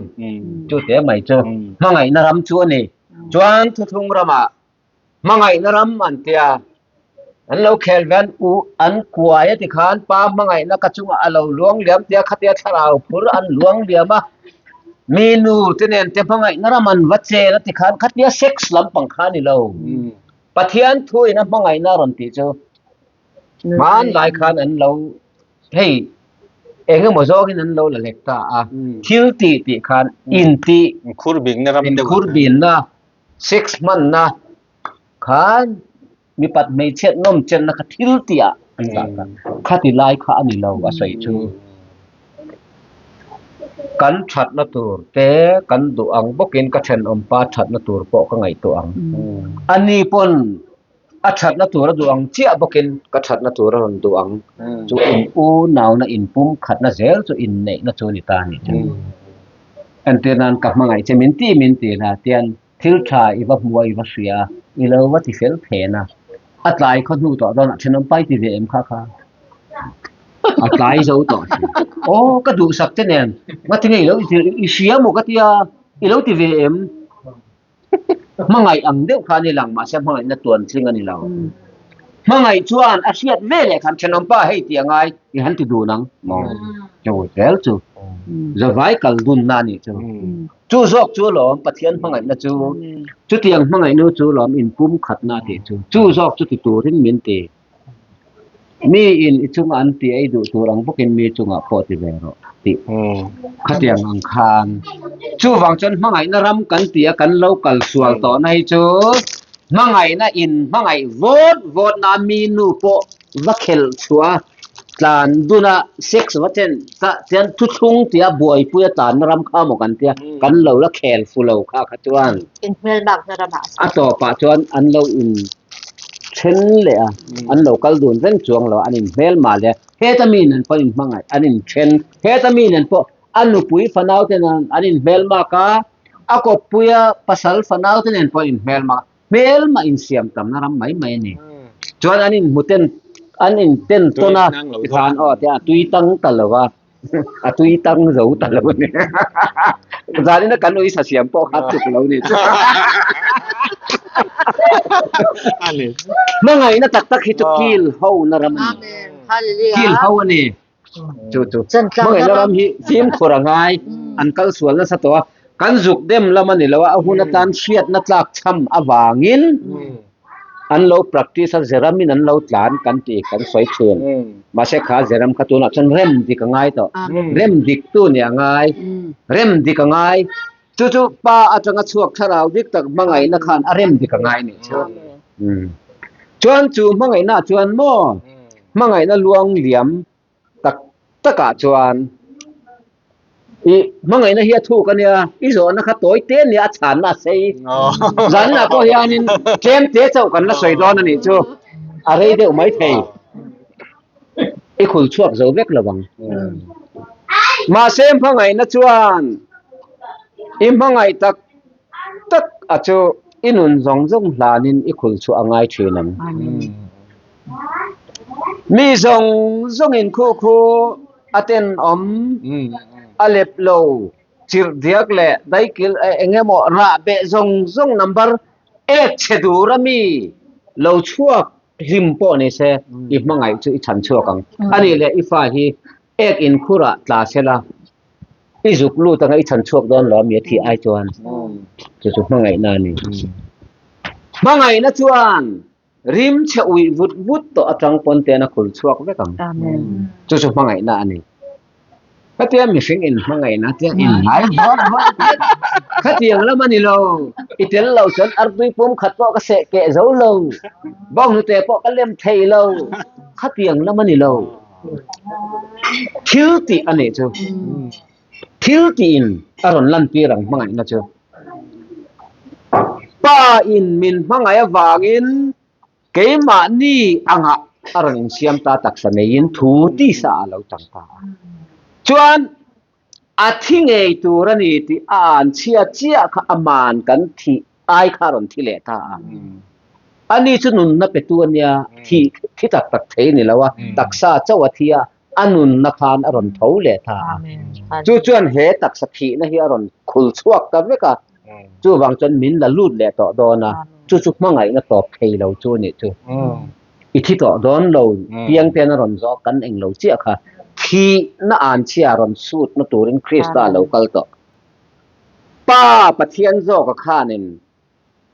chu te mai chu hmangaihna ram chu a ni. Chuan thuthlung ramah Hmangaihna ram an tia. An lo khel ve an u an kuai a ti khan pa hmangaihna ka chungah a lo luang liam tia khatia thlarau phur an luang liam a. Mi nu te nen te hmangaihna ram an va chen a ti khan khatia sex lampang kha a ni lo. Pathian thu in a hmangaihna a rawn tih chu hmanlai khan an lo hei eng emaw zawngin an lo la lek ta a. Thil tih tih khan intih Inkhur bikna ram deuh. Inkhur binna Sex hmanna khan mipat hmeichhiat nawm chenna kha thil tih ah an dah ta. Khati lai kha a ni lo a sawi chu. Kan thatna tur te kan duh ang bawkin ka thenawmpa thatna tur pawh ka ngaihtuah ang. Ani pawn a thatna tur a duh ang chiah bawkin ka thatna tur a rawn duh ang. Chu in unauna inpumkhatna zel chu inneihna chu a ni ta a nih chu. Entir nan ka hmangaih che min ti min ti la tian thil tha i va hmu a i va hria a i lo va ti fel phen a a tlai khaw hnu tawh dawn ah thenawm pai ti ve em kha kha a tlai zo tawh si aw ka duhsak che nen ngatinge i lo i hria maw ka tia i lo ti ve em Hmangaih ang deuh kha a ni lang, mahse hmangaihna tuan tling a ni lo. Hmangaih chuan a hriat ve leh khan thenawmpa hei tih a ngai i han ti dun ang maw? Chu zel chu zavai kal dunna a nih chu. Chu zawk chu alawm Pathian hmangaihna chu, chutiang hmangaihnu chu alawm inpumkhatna a tih chu. Chu zawk chu ti turin min ti. Mi in i chunga an ti ei duh tur ang bawkin mi chungah pawh ti ve rawh tih khatiang ang khan. Chuvang chuan hmangaihna ram kan ti a kan lo kal sual tawhna hi chu. Hmangaihna in hmangaih vawt vawt na mi nu pawh va khelh chhuah a, tlan dun a, sex va chen ta chuan thuthlung tia buaipui a tlanna ram kha maw kan tia, kan lo la khel fu lo kha kha chuan. Inhmelmakna ramah a tawpah chuan an lo in then leh a, an lo kal dun reng chuang lo a, an inhmelmah leh a, heta mi nen pawh an inhmangaih, an inthen, heta mi nen pawh a nupui fanau te nen an inhmelmak a, a kawppuia pasal fanau te nen pawh an inhmelmak a, hmelmah insiam tamna ram mai mai a ni. Chuan an inhmu ten an inten tawn a, tikhan aw tia a tui tang ta lo va, a tui tang zo ta lo a ni. Zanina kan uisa siam pawh kha tuk lo ni chu. Hmangaihna tak tak hi chu kil ho na ram a ni. Kil ho a ni. Chu chu hmangaihna ram hi fimkhur a ngai an kal sual nasa tawh a kan zuk dem lam a ni lo a a hun atan hriatna tlak chham avangin an lo practice a zeramin an lo tlan kan tih kan sawi thin mahse kha zeram kha tunah chuan rem dik a ngai tawh rem dik tu nih a ngai rem dik a ngai chu chu pa atanga chhuak thlarau dik tak hmangaihna khan a rem dik a ngai nih chu chuan chu hmangaihna chuan maw hmangaihna luang liam tak takah chuan i hmangaihna hi a thuk a nia i zawhna kha tawi te nia a chhanna a sei zanah pawh hianin tlem te chauh kan la sawi dawn a nih chu a rei deuh mai thei i khul chhuak zo vek lo ang mahse hmangaihna chuan i hmangaih tak tak a chu i nun zawng zawng hlanin i khul chhuah a ngai thin ang. Mi zawng zawngin khu khu a tenawm, a lep lo, chirh diak leh daikil eng emaw rah beh zawng zawng number ek chhe dur a mi lo chhuak hlim pawh ni se i hmangaih chu i chhan chhuak ang. A nih leh i fa hi ek inkhurah tla sela i zuk lut anga i chhan chhuak dawn lo a mi a thih ai chuan chu chu hmangaihna a ni. Hmangaihna chuan Rim chhe uih vut vut tawh atang pawn ten a khul chhuak vek ang. Chu chu hmangaihna a ni. Khatia mihring in hmangaihna tia in hnai vawt vawt khatiang lam a ni lo. I tel lo chuan artui pum khat pawh ka seh keh zo lo. Bawnghnute pawh ka lem thei lo. Khatiang lam a ni lo. Thil tih a nih chu. Thil tiin a rawn lantir ang hmangaihna chu. Pa in min hmangaih avangin keimahni angah a rawn insiam ta taksa neiin thu tisa a lo chang ta a. Chuan a thi ngei tur a ni tih a an chhia chiah kha aman kan thih ai kha a rawn thi leh ta a. Ani chu nunna petu a nia, thih thi tak tak thei a ni lo a, taksa chauh a thi a, a nunna khan a rawn tho leh ta a. Chu chuan he taksa thihna hi a rawn khul chhuak ta vek a, chuvang chuan min la lut leh tawh dawn a, chu chu hmangaihna tawp thei lo chu a nih chu. I thi tawh dawn lo, piang ten a rawn zawh kan eng lo chiah kha, thihna an chhia rawn sutna turin Krista a lo kal tawh. Pa Pathian zawka khanin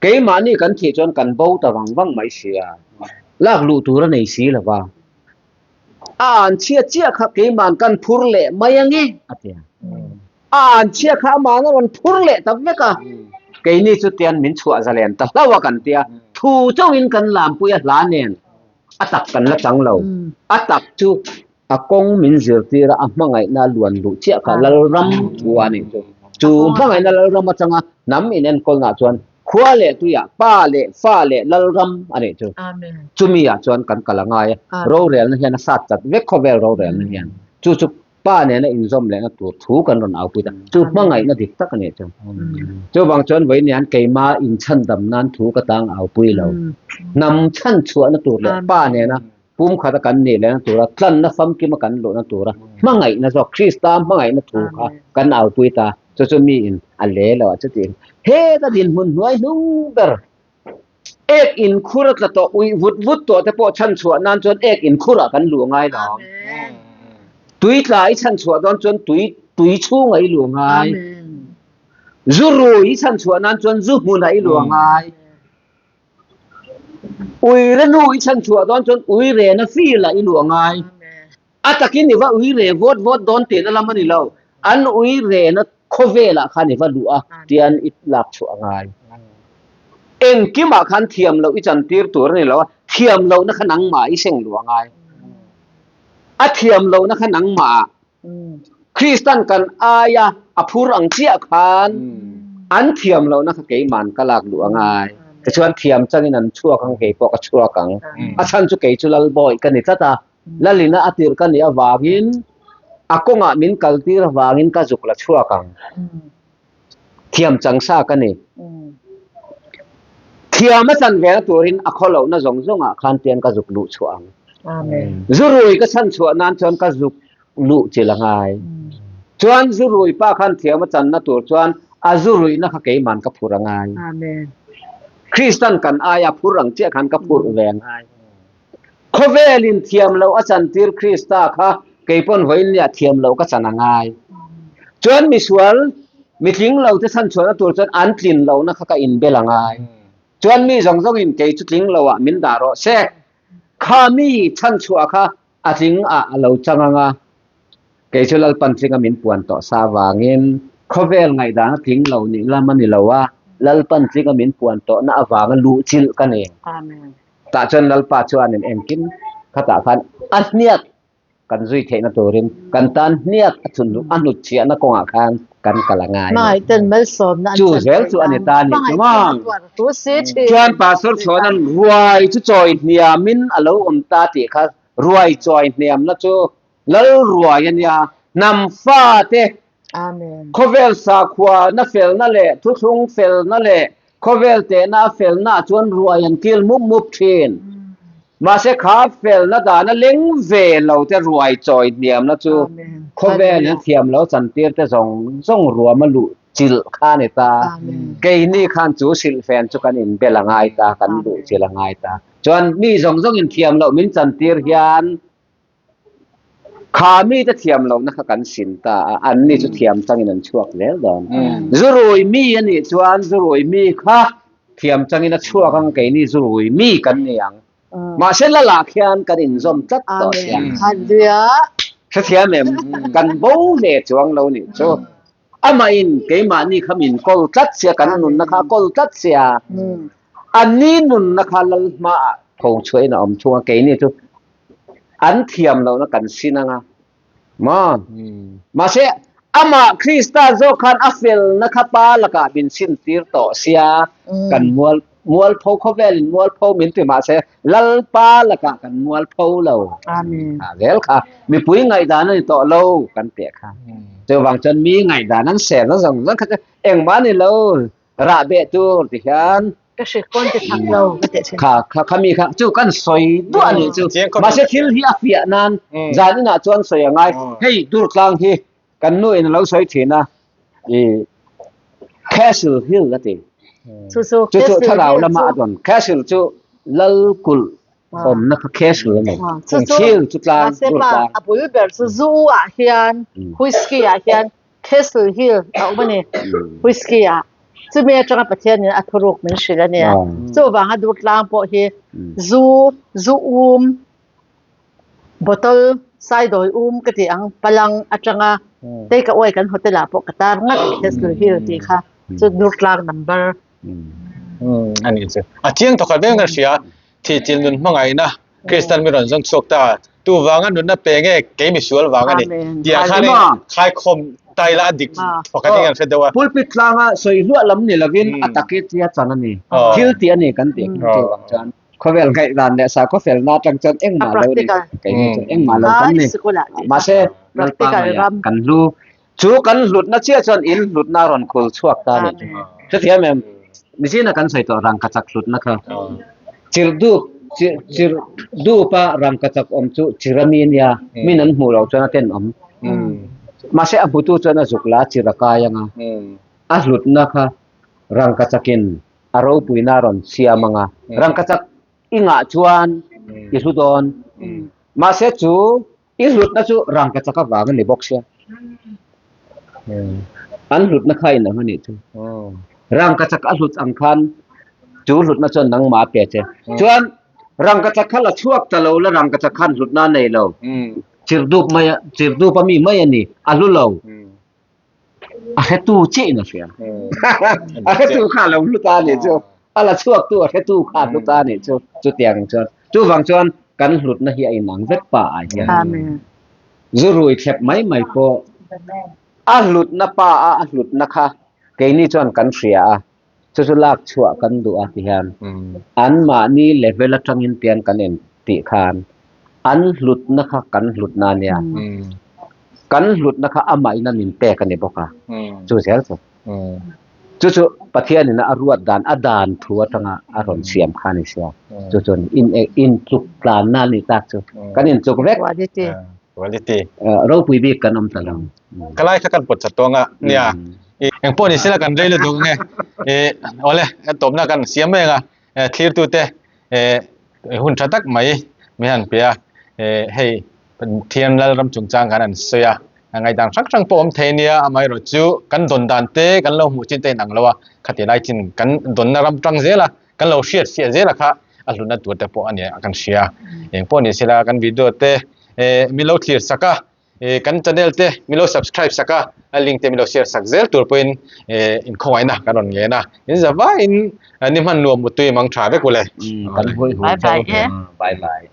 Keimahni kan thih chuan kan bo ta vang vang mai sia, lak luh tur a nei si lo va. A an chhia chiah kha keima'n kan phur leh mai ange, a ti a. A an chhia kha ama'n a rawn phur leh ta vek a. Keini chu tian min chhuah zalen ta hlauh a kan ti a, thu chauhin kan lampui a hla nen a tak kan la chang lo. A tak chu A kawng min zirtir a, a hmangaihna a luan duh chiah kha Lalram thu a nih chu. Chu hmangaihna Lalram atanga hnam inenkawlnaah chuan khua leh tuiah pa leh fa leh Lalram a nih chu. Chumi ah chuan kan kal a ngai a, rorelna hian a sat chat vek khawvel rorelna hian. Chu chu pa nena inzawm lehna tur thu kan rawn aupui ta. Chu hmangaihna dik tak a nih chu. Chuvang chuan vawiin keima inchhandam nan thu ka tang aupui lo. Hnam chhanchhuahna tur leh pa nena Pumkhata kan nih lehna tura tlanna famkima kan luhna tura hmangaihna zawk Krista hmangaihna thu kha kan aupui ta chu chu miin a le lo a chuti heta dinhmun hnuai hnung ber ek inkhur a tla tawh uih vut vut tawh te pawh chhanchhuah nan chuan ek inkhurah kan luh ngai lo tui tla i chhanchhuah dawn chuan tui tui chhungah i luh ngai zu rui i chhanchhuah nan chuan zu hmunah i luh ngai Uire nu i chhan chhuah dawn chuan uirena feel ah i luah ngai. A takin i va uire vawt vawt dawn tihna lam a ni lo. An uirena khawvelah khan i va luh a tian i lak chhuah a ngai. Engkimah khan thiam loh i chantir tur a ni lo a, thiam lohna kha nangmah i seng luh a ngai. A thiam lohna kha nangmah Kristan kan aia a phur ang chiah khan an thiam lohna kha keiman ka lak luh a ngai. Tichuan thiam changin an chhuak ang, kei pawh ka chhuak ang. A chhan chu kei chu Lalbawi ka ni tlat a, Lalina a tirh ka nih avangin a kawngah min kaltir avangin ka zuk la chhuak ang. Thiam chang sa ka ni. Thiam a chan vena turin a khawlohna zawng zawngah khan tian ka zuk luh chhuah ang. Zurui ka chhan chhuah nan chuan ka zuk luh chil a ngai. Chuan zurui pa khan thiam a channa tur chuan a zuruihna kha keiman ka phur a ngai. Kristan kan aia phur ang chiah khan ka phurh ve a ngai. Khawvelin thiam loh a chantir Krista kha kei pawn vawiin nia thiam loh ka chan a ngai. Chuan misual, mitling lo te chhanchhuahna tur chuan an tlin lohna kha ka inbel a ngai. Chuan mi zawng zawngin kei chu tling lo ah min dah rawh se. Kha mi chhanchhuah kha a tling ah a lo chang ang a. Kei chu Lalpan tlinga min puan tawh sa avangin khawvel ngaihdana tling lo nih lam a ni lo a, Lalpan tlinga min puan tawhna avanga luhchilh ka ni. Amen. Tah chuan Lalpa chuanin engkim khatah khan a hniak kan zui theihna turin kan tan hniak a chhun a hnutchhiahna kawngah khan kan kal a ngai a ni. Chu zel chu a ni ta a nih chu maw? Chuan Pastor Chhuana'n ruai chu chawi hniamin a lo awm ta tih kha ruai chawi hniamna chu Lal ruai a nia, hnam fate Khawvel sakhua na felna leh thuthlung felna leh khawvel tehna a felna ah chuan ruai an kil mup mup thin. Mahse kha felna dana leng ve lo te ruai chawi hniamna chu khawvel in a thiam lo chantir te zawng zawng ruam a luh chilh kha a ni ta. Keini khan chu silhfen chu kan inbel a ngai ta, kan luh chilh a ngai ta. Chuan mi zawng zawng in thiam loh min chantir hian Kha mite thiam lohna kha kan sim ta a, anni chu thiam changin an chhuak zel dawn. Zurui mi a nih chuan zurui mi kha thiam changin a chhuak ang, keini zurui mi kan ni ang. Mahse lalah khian kan inzawm tlat tawh sia. Hrethiam em? Kan bo hle chuang lo nih chu. Amahin keimahni kha min kawl tlat sia, kan nunna kha a kawl tlat sia. Anni nunna kha lal hmaah tho chhuahin a awm thung a, keini chu an thiam lohna kan sin anga maw? Mahse, amah Krista zawk khan a felna kha Pa lakah min sintir tawh sia, kan mual mualpho khawvelin mualpho min ti mahse Lalpa lakah kan mualpho lo. Kha zel kha mipui ngaihdan a ni tawh lo kan tih kha. Chuvang chuan mi ngaihdan an serna zawng zawng kha chu engmah a ni lo. Rah beh tur ti hian ka hre kawn ti thak lo ka teh thin. Kha kha khami kha chu kan sawi duah a nih chu. Mahse thil hi a fiah nan zan inah chuan sawi a ngai. Hei Durtlang hi kan nu in a lo sawi thin a i Castle Hill a ti. Chu chu Chu chu thlarau lama a dawn. Castle chu Lal kulh awmna kha Castle a ni. Chu chu Hill chu tlang Durtlang. A bul ber chu zu ah hian whisky ah hian Castle Hill a awm a ni, Whiskey ah. Chumi atanga Pathianin a thuruk min hrilh a nia. Chuvanga Durtlang pawh hi zu, zu um, bottle, saidawi um ka tih ang, palang atanga take away kan hotel ah pawh ka tar ngat Castle Hill tih kha chu Durtlang number. A nih chu. A chiang thawkhat vek ka hria. Thihchilh nun hmangaihna Kristian mi rawn zawn chhuak ta. Tu vanga nunna pe nge kei misual vang a ni. Tiah khan in khaikhawm ta ila a dik pakhat in kan hre deuh a. Pulpit tlanga sawi hluah lam ni lovin a taki tia chan a ni. Thil tih a ni kan tih kha chuvang chuan khawvel ngaihdan leh sakhaw felna atang chuan engmah lo ni. Keini chuan engmah lo kan ni. Mahse Lalpa ngaihah kan hlu. Chu kan hlutna chiah chuan in hlutna a rawn khul chhuak ta a nih chu. Hrethiam em? Nichin a kan sawi tawh rangkachak hlutna kha. Chirhdup, chirhdupa rangkachak awm chu chir a mi a nia, min an hmuh loh chuan a tenawm. Mahse a hmutu chuan a zuk la a chir a kai ang a, a hlutna kha rangkachakin a ropuina a rawn siam ang a, rangkachak i ngah chuan i hlu dawn. Mahse chu I hlutna chu rangkachak avang a ni bawk sia. An hlutna kha inang a nih chu. Rangkachak a hlut ang khan chu hlutna chuan nangmah a pe che. Chuan rangkachak kha la chhuak ta lo la rangkachak khan hlutna a nei lo. Chirdup mai a, chirdup a mi mai a ni, a hlu lo. A hretu chiah in a hria. A hretu kha a lo hlu ta a nih chu. A la chhuaktu a hretu kha a hlu ta a nih chu. Chutiang chuan chuvang chuan kan hlutna hi a inang vek pa ah hian zu rui thlep mai mai pawh a hlutna pa a a hlutna kha keini chuan kan hria a, chu chu lak chhuah kan duh a ti hian anmahni level atangin tian kan en tih khan an hlutna kha kan hlutna a nia. Kan hlutna kha amahin a min pek a ni bawk a, chu zel chu. Chu chu Pathianin a ruat dan, a dan thu atanga a rawn siam kha a ni sia. Chu chuan in intluk tlanna a nih tak chu. Kan intluk vek. Quality. Quality. Ropui bik kan awm ta lo. Ka lai kha kan pawt chat tawng a, nia. Eng pawh ni sela kan rei lutuk nge. Awle, tawpna kan siam mai ang a. Thlirtute hun tha tak mai min han pe a, hei Pathian Lalram chungchang khan an sawi a, ngaihdan hrang hrang pawh awm thei nia, amaherawhchu kan dawn dan te kan lo hmuh chin te inang lo a, khati lai chin kan dawnna ram tang zel a, kan lo hriat fiah zel a kha a hlutna tur te pawh a nia kan hria. Eng pawh ni sela kan video te min lo thlir sak a, kan channel te min lo subscribe sak a, a link te min lo share sak zel tur pawhin inkhawngaihna kan rawn ngen a, in za vaiin ni hman nuam mutui mang tha vek ule. Kan hawi hawi Bye bye. Bye bye.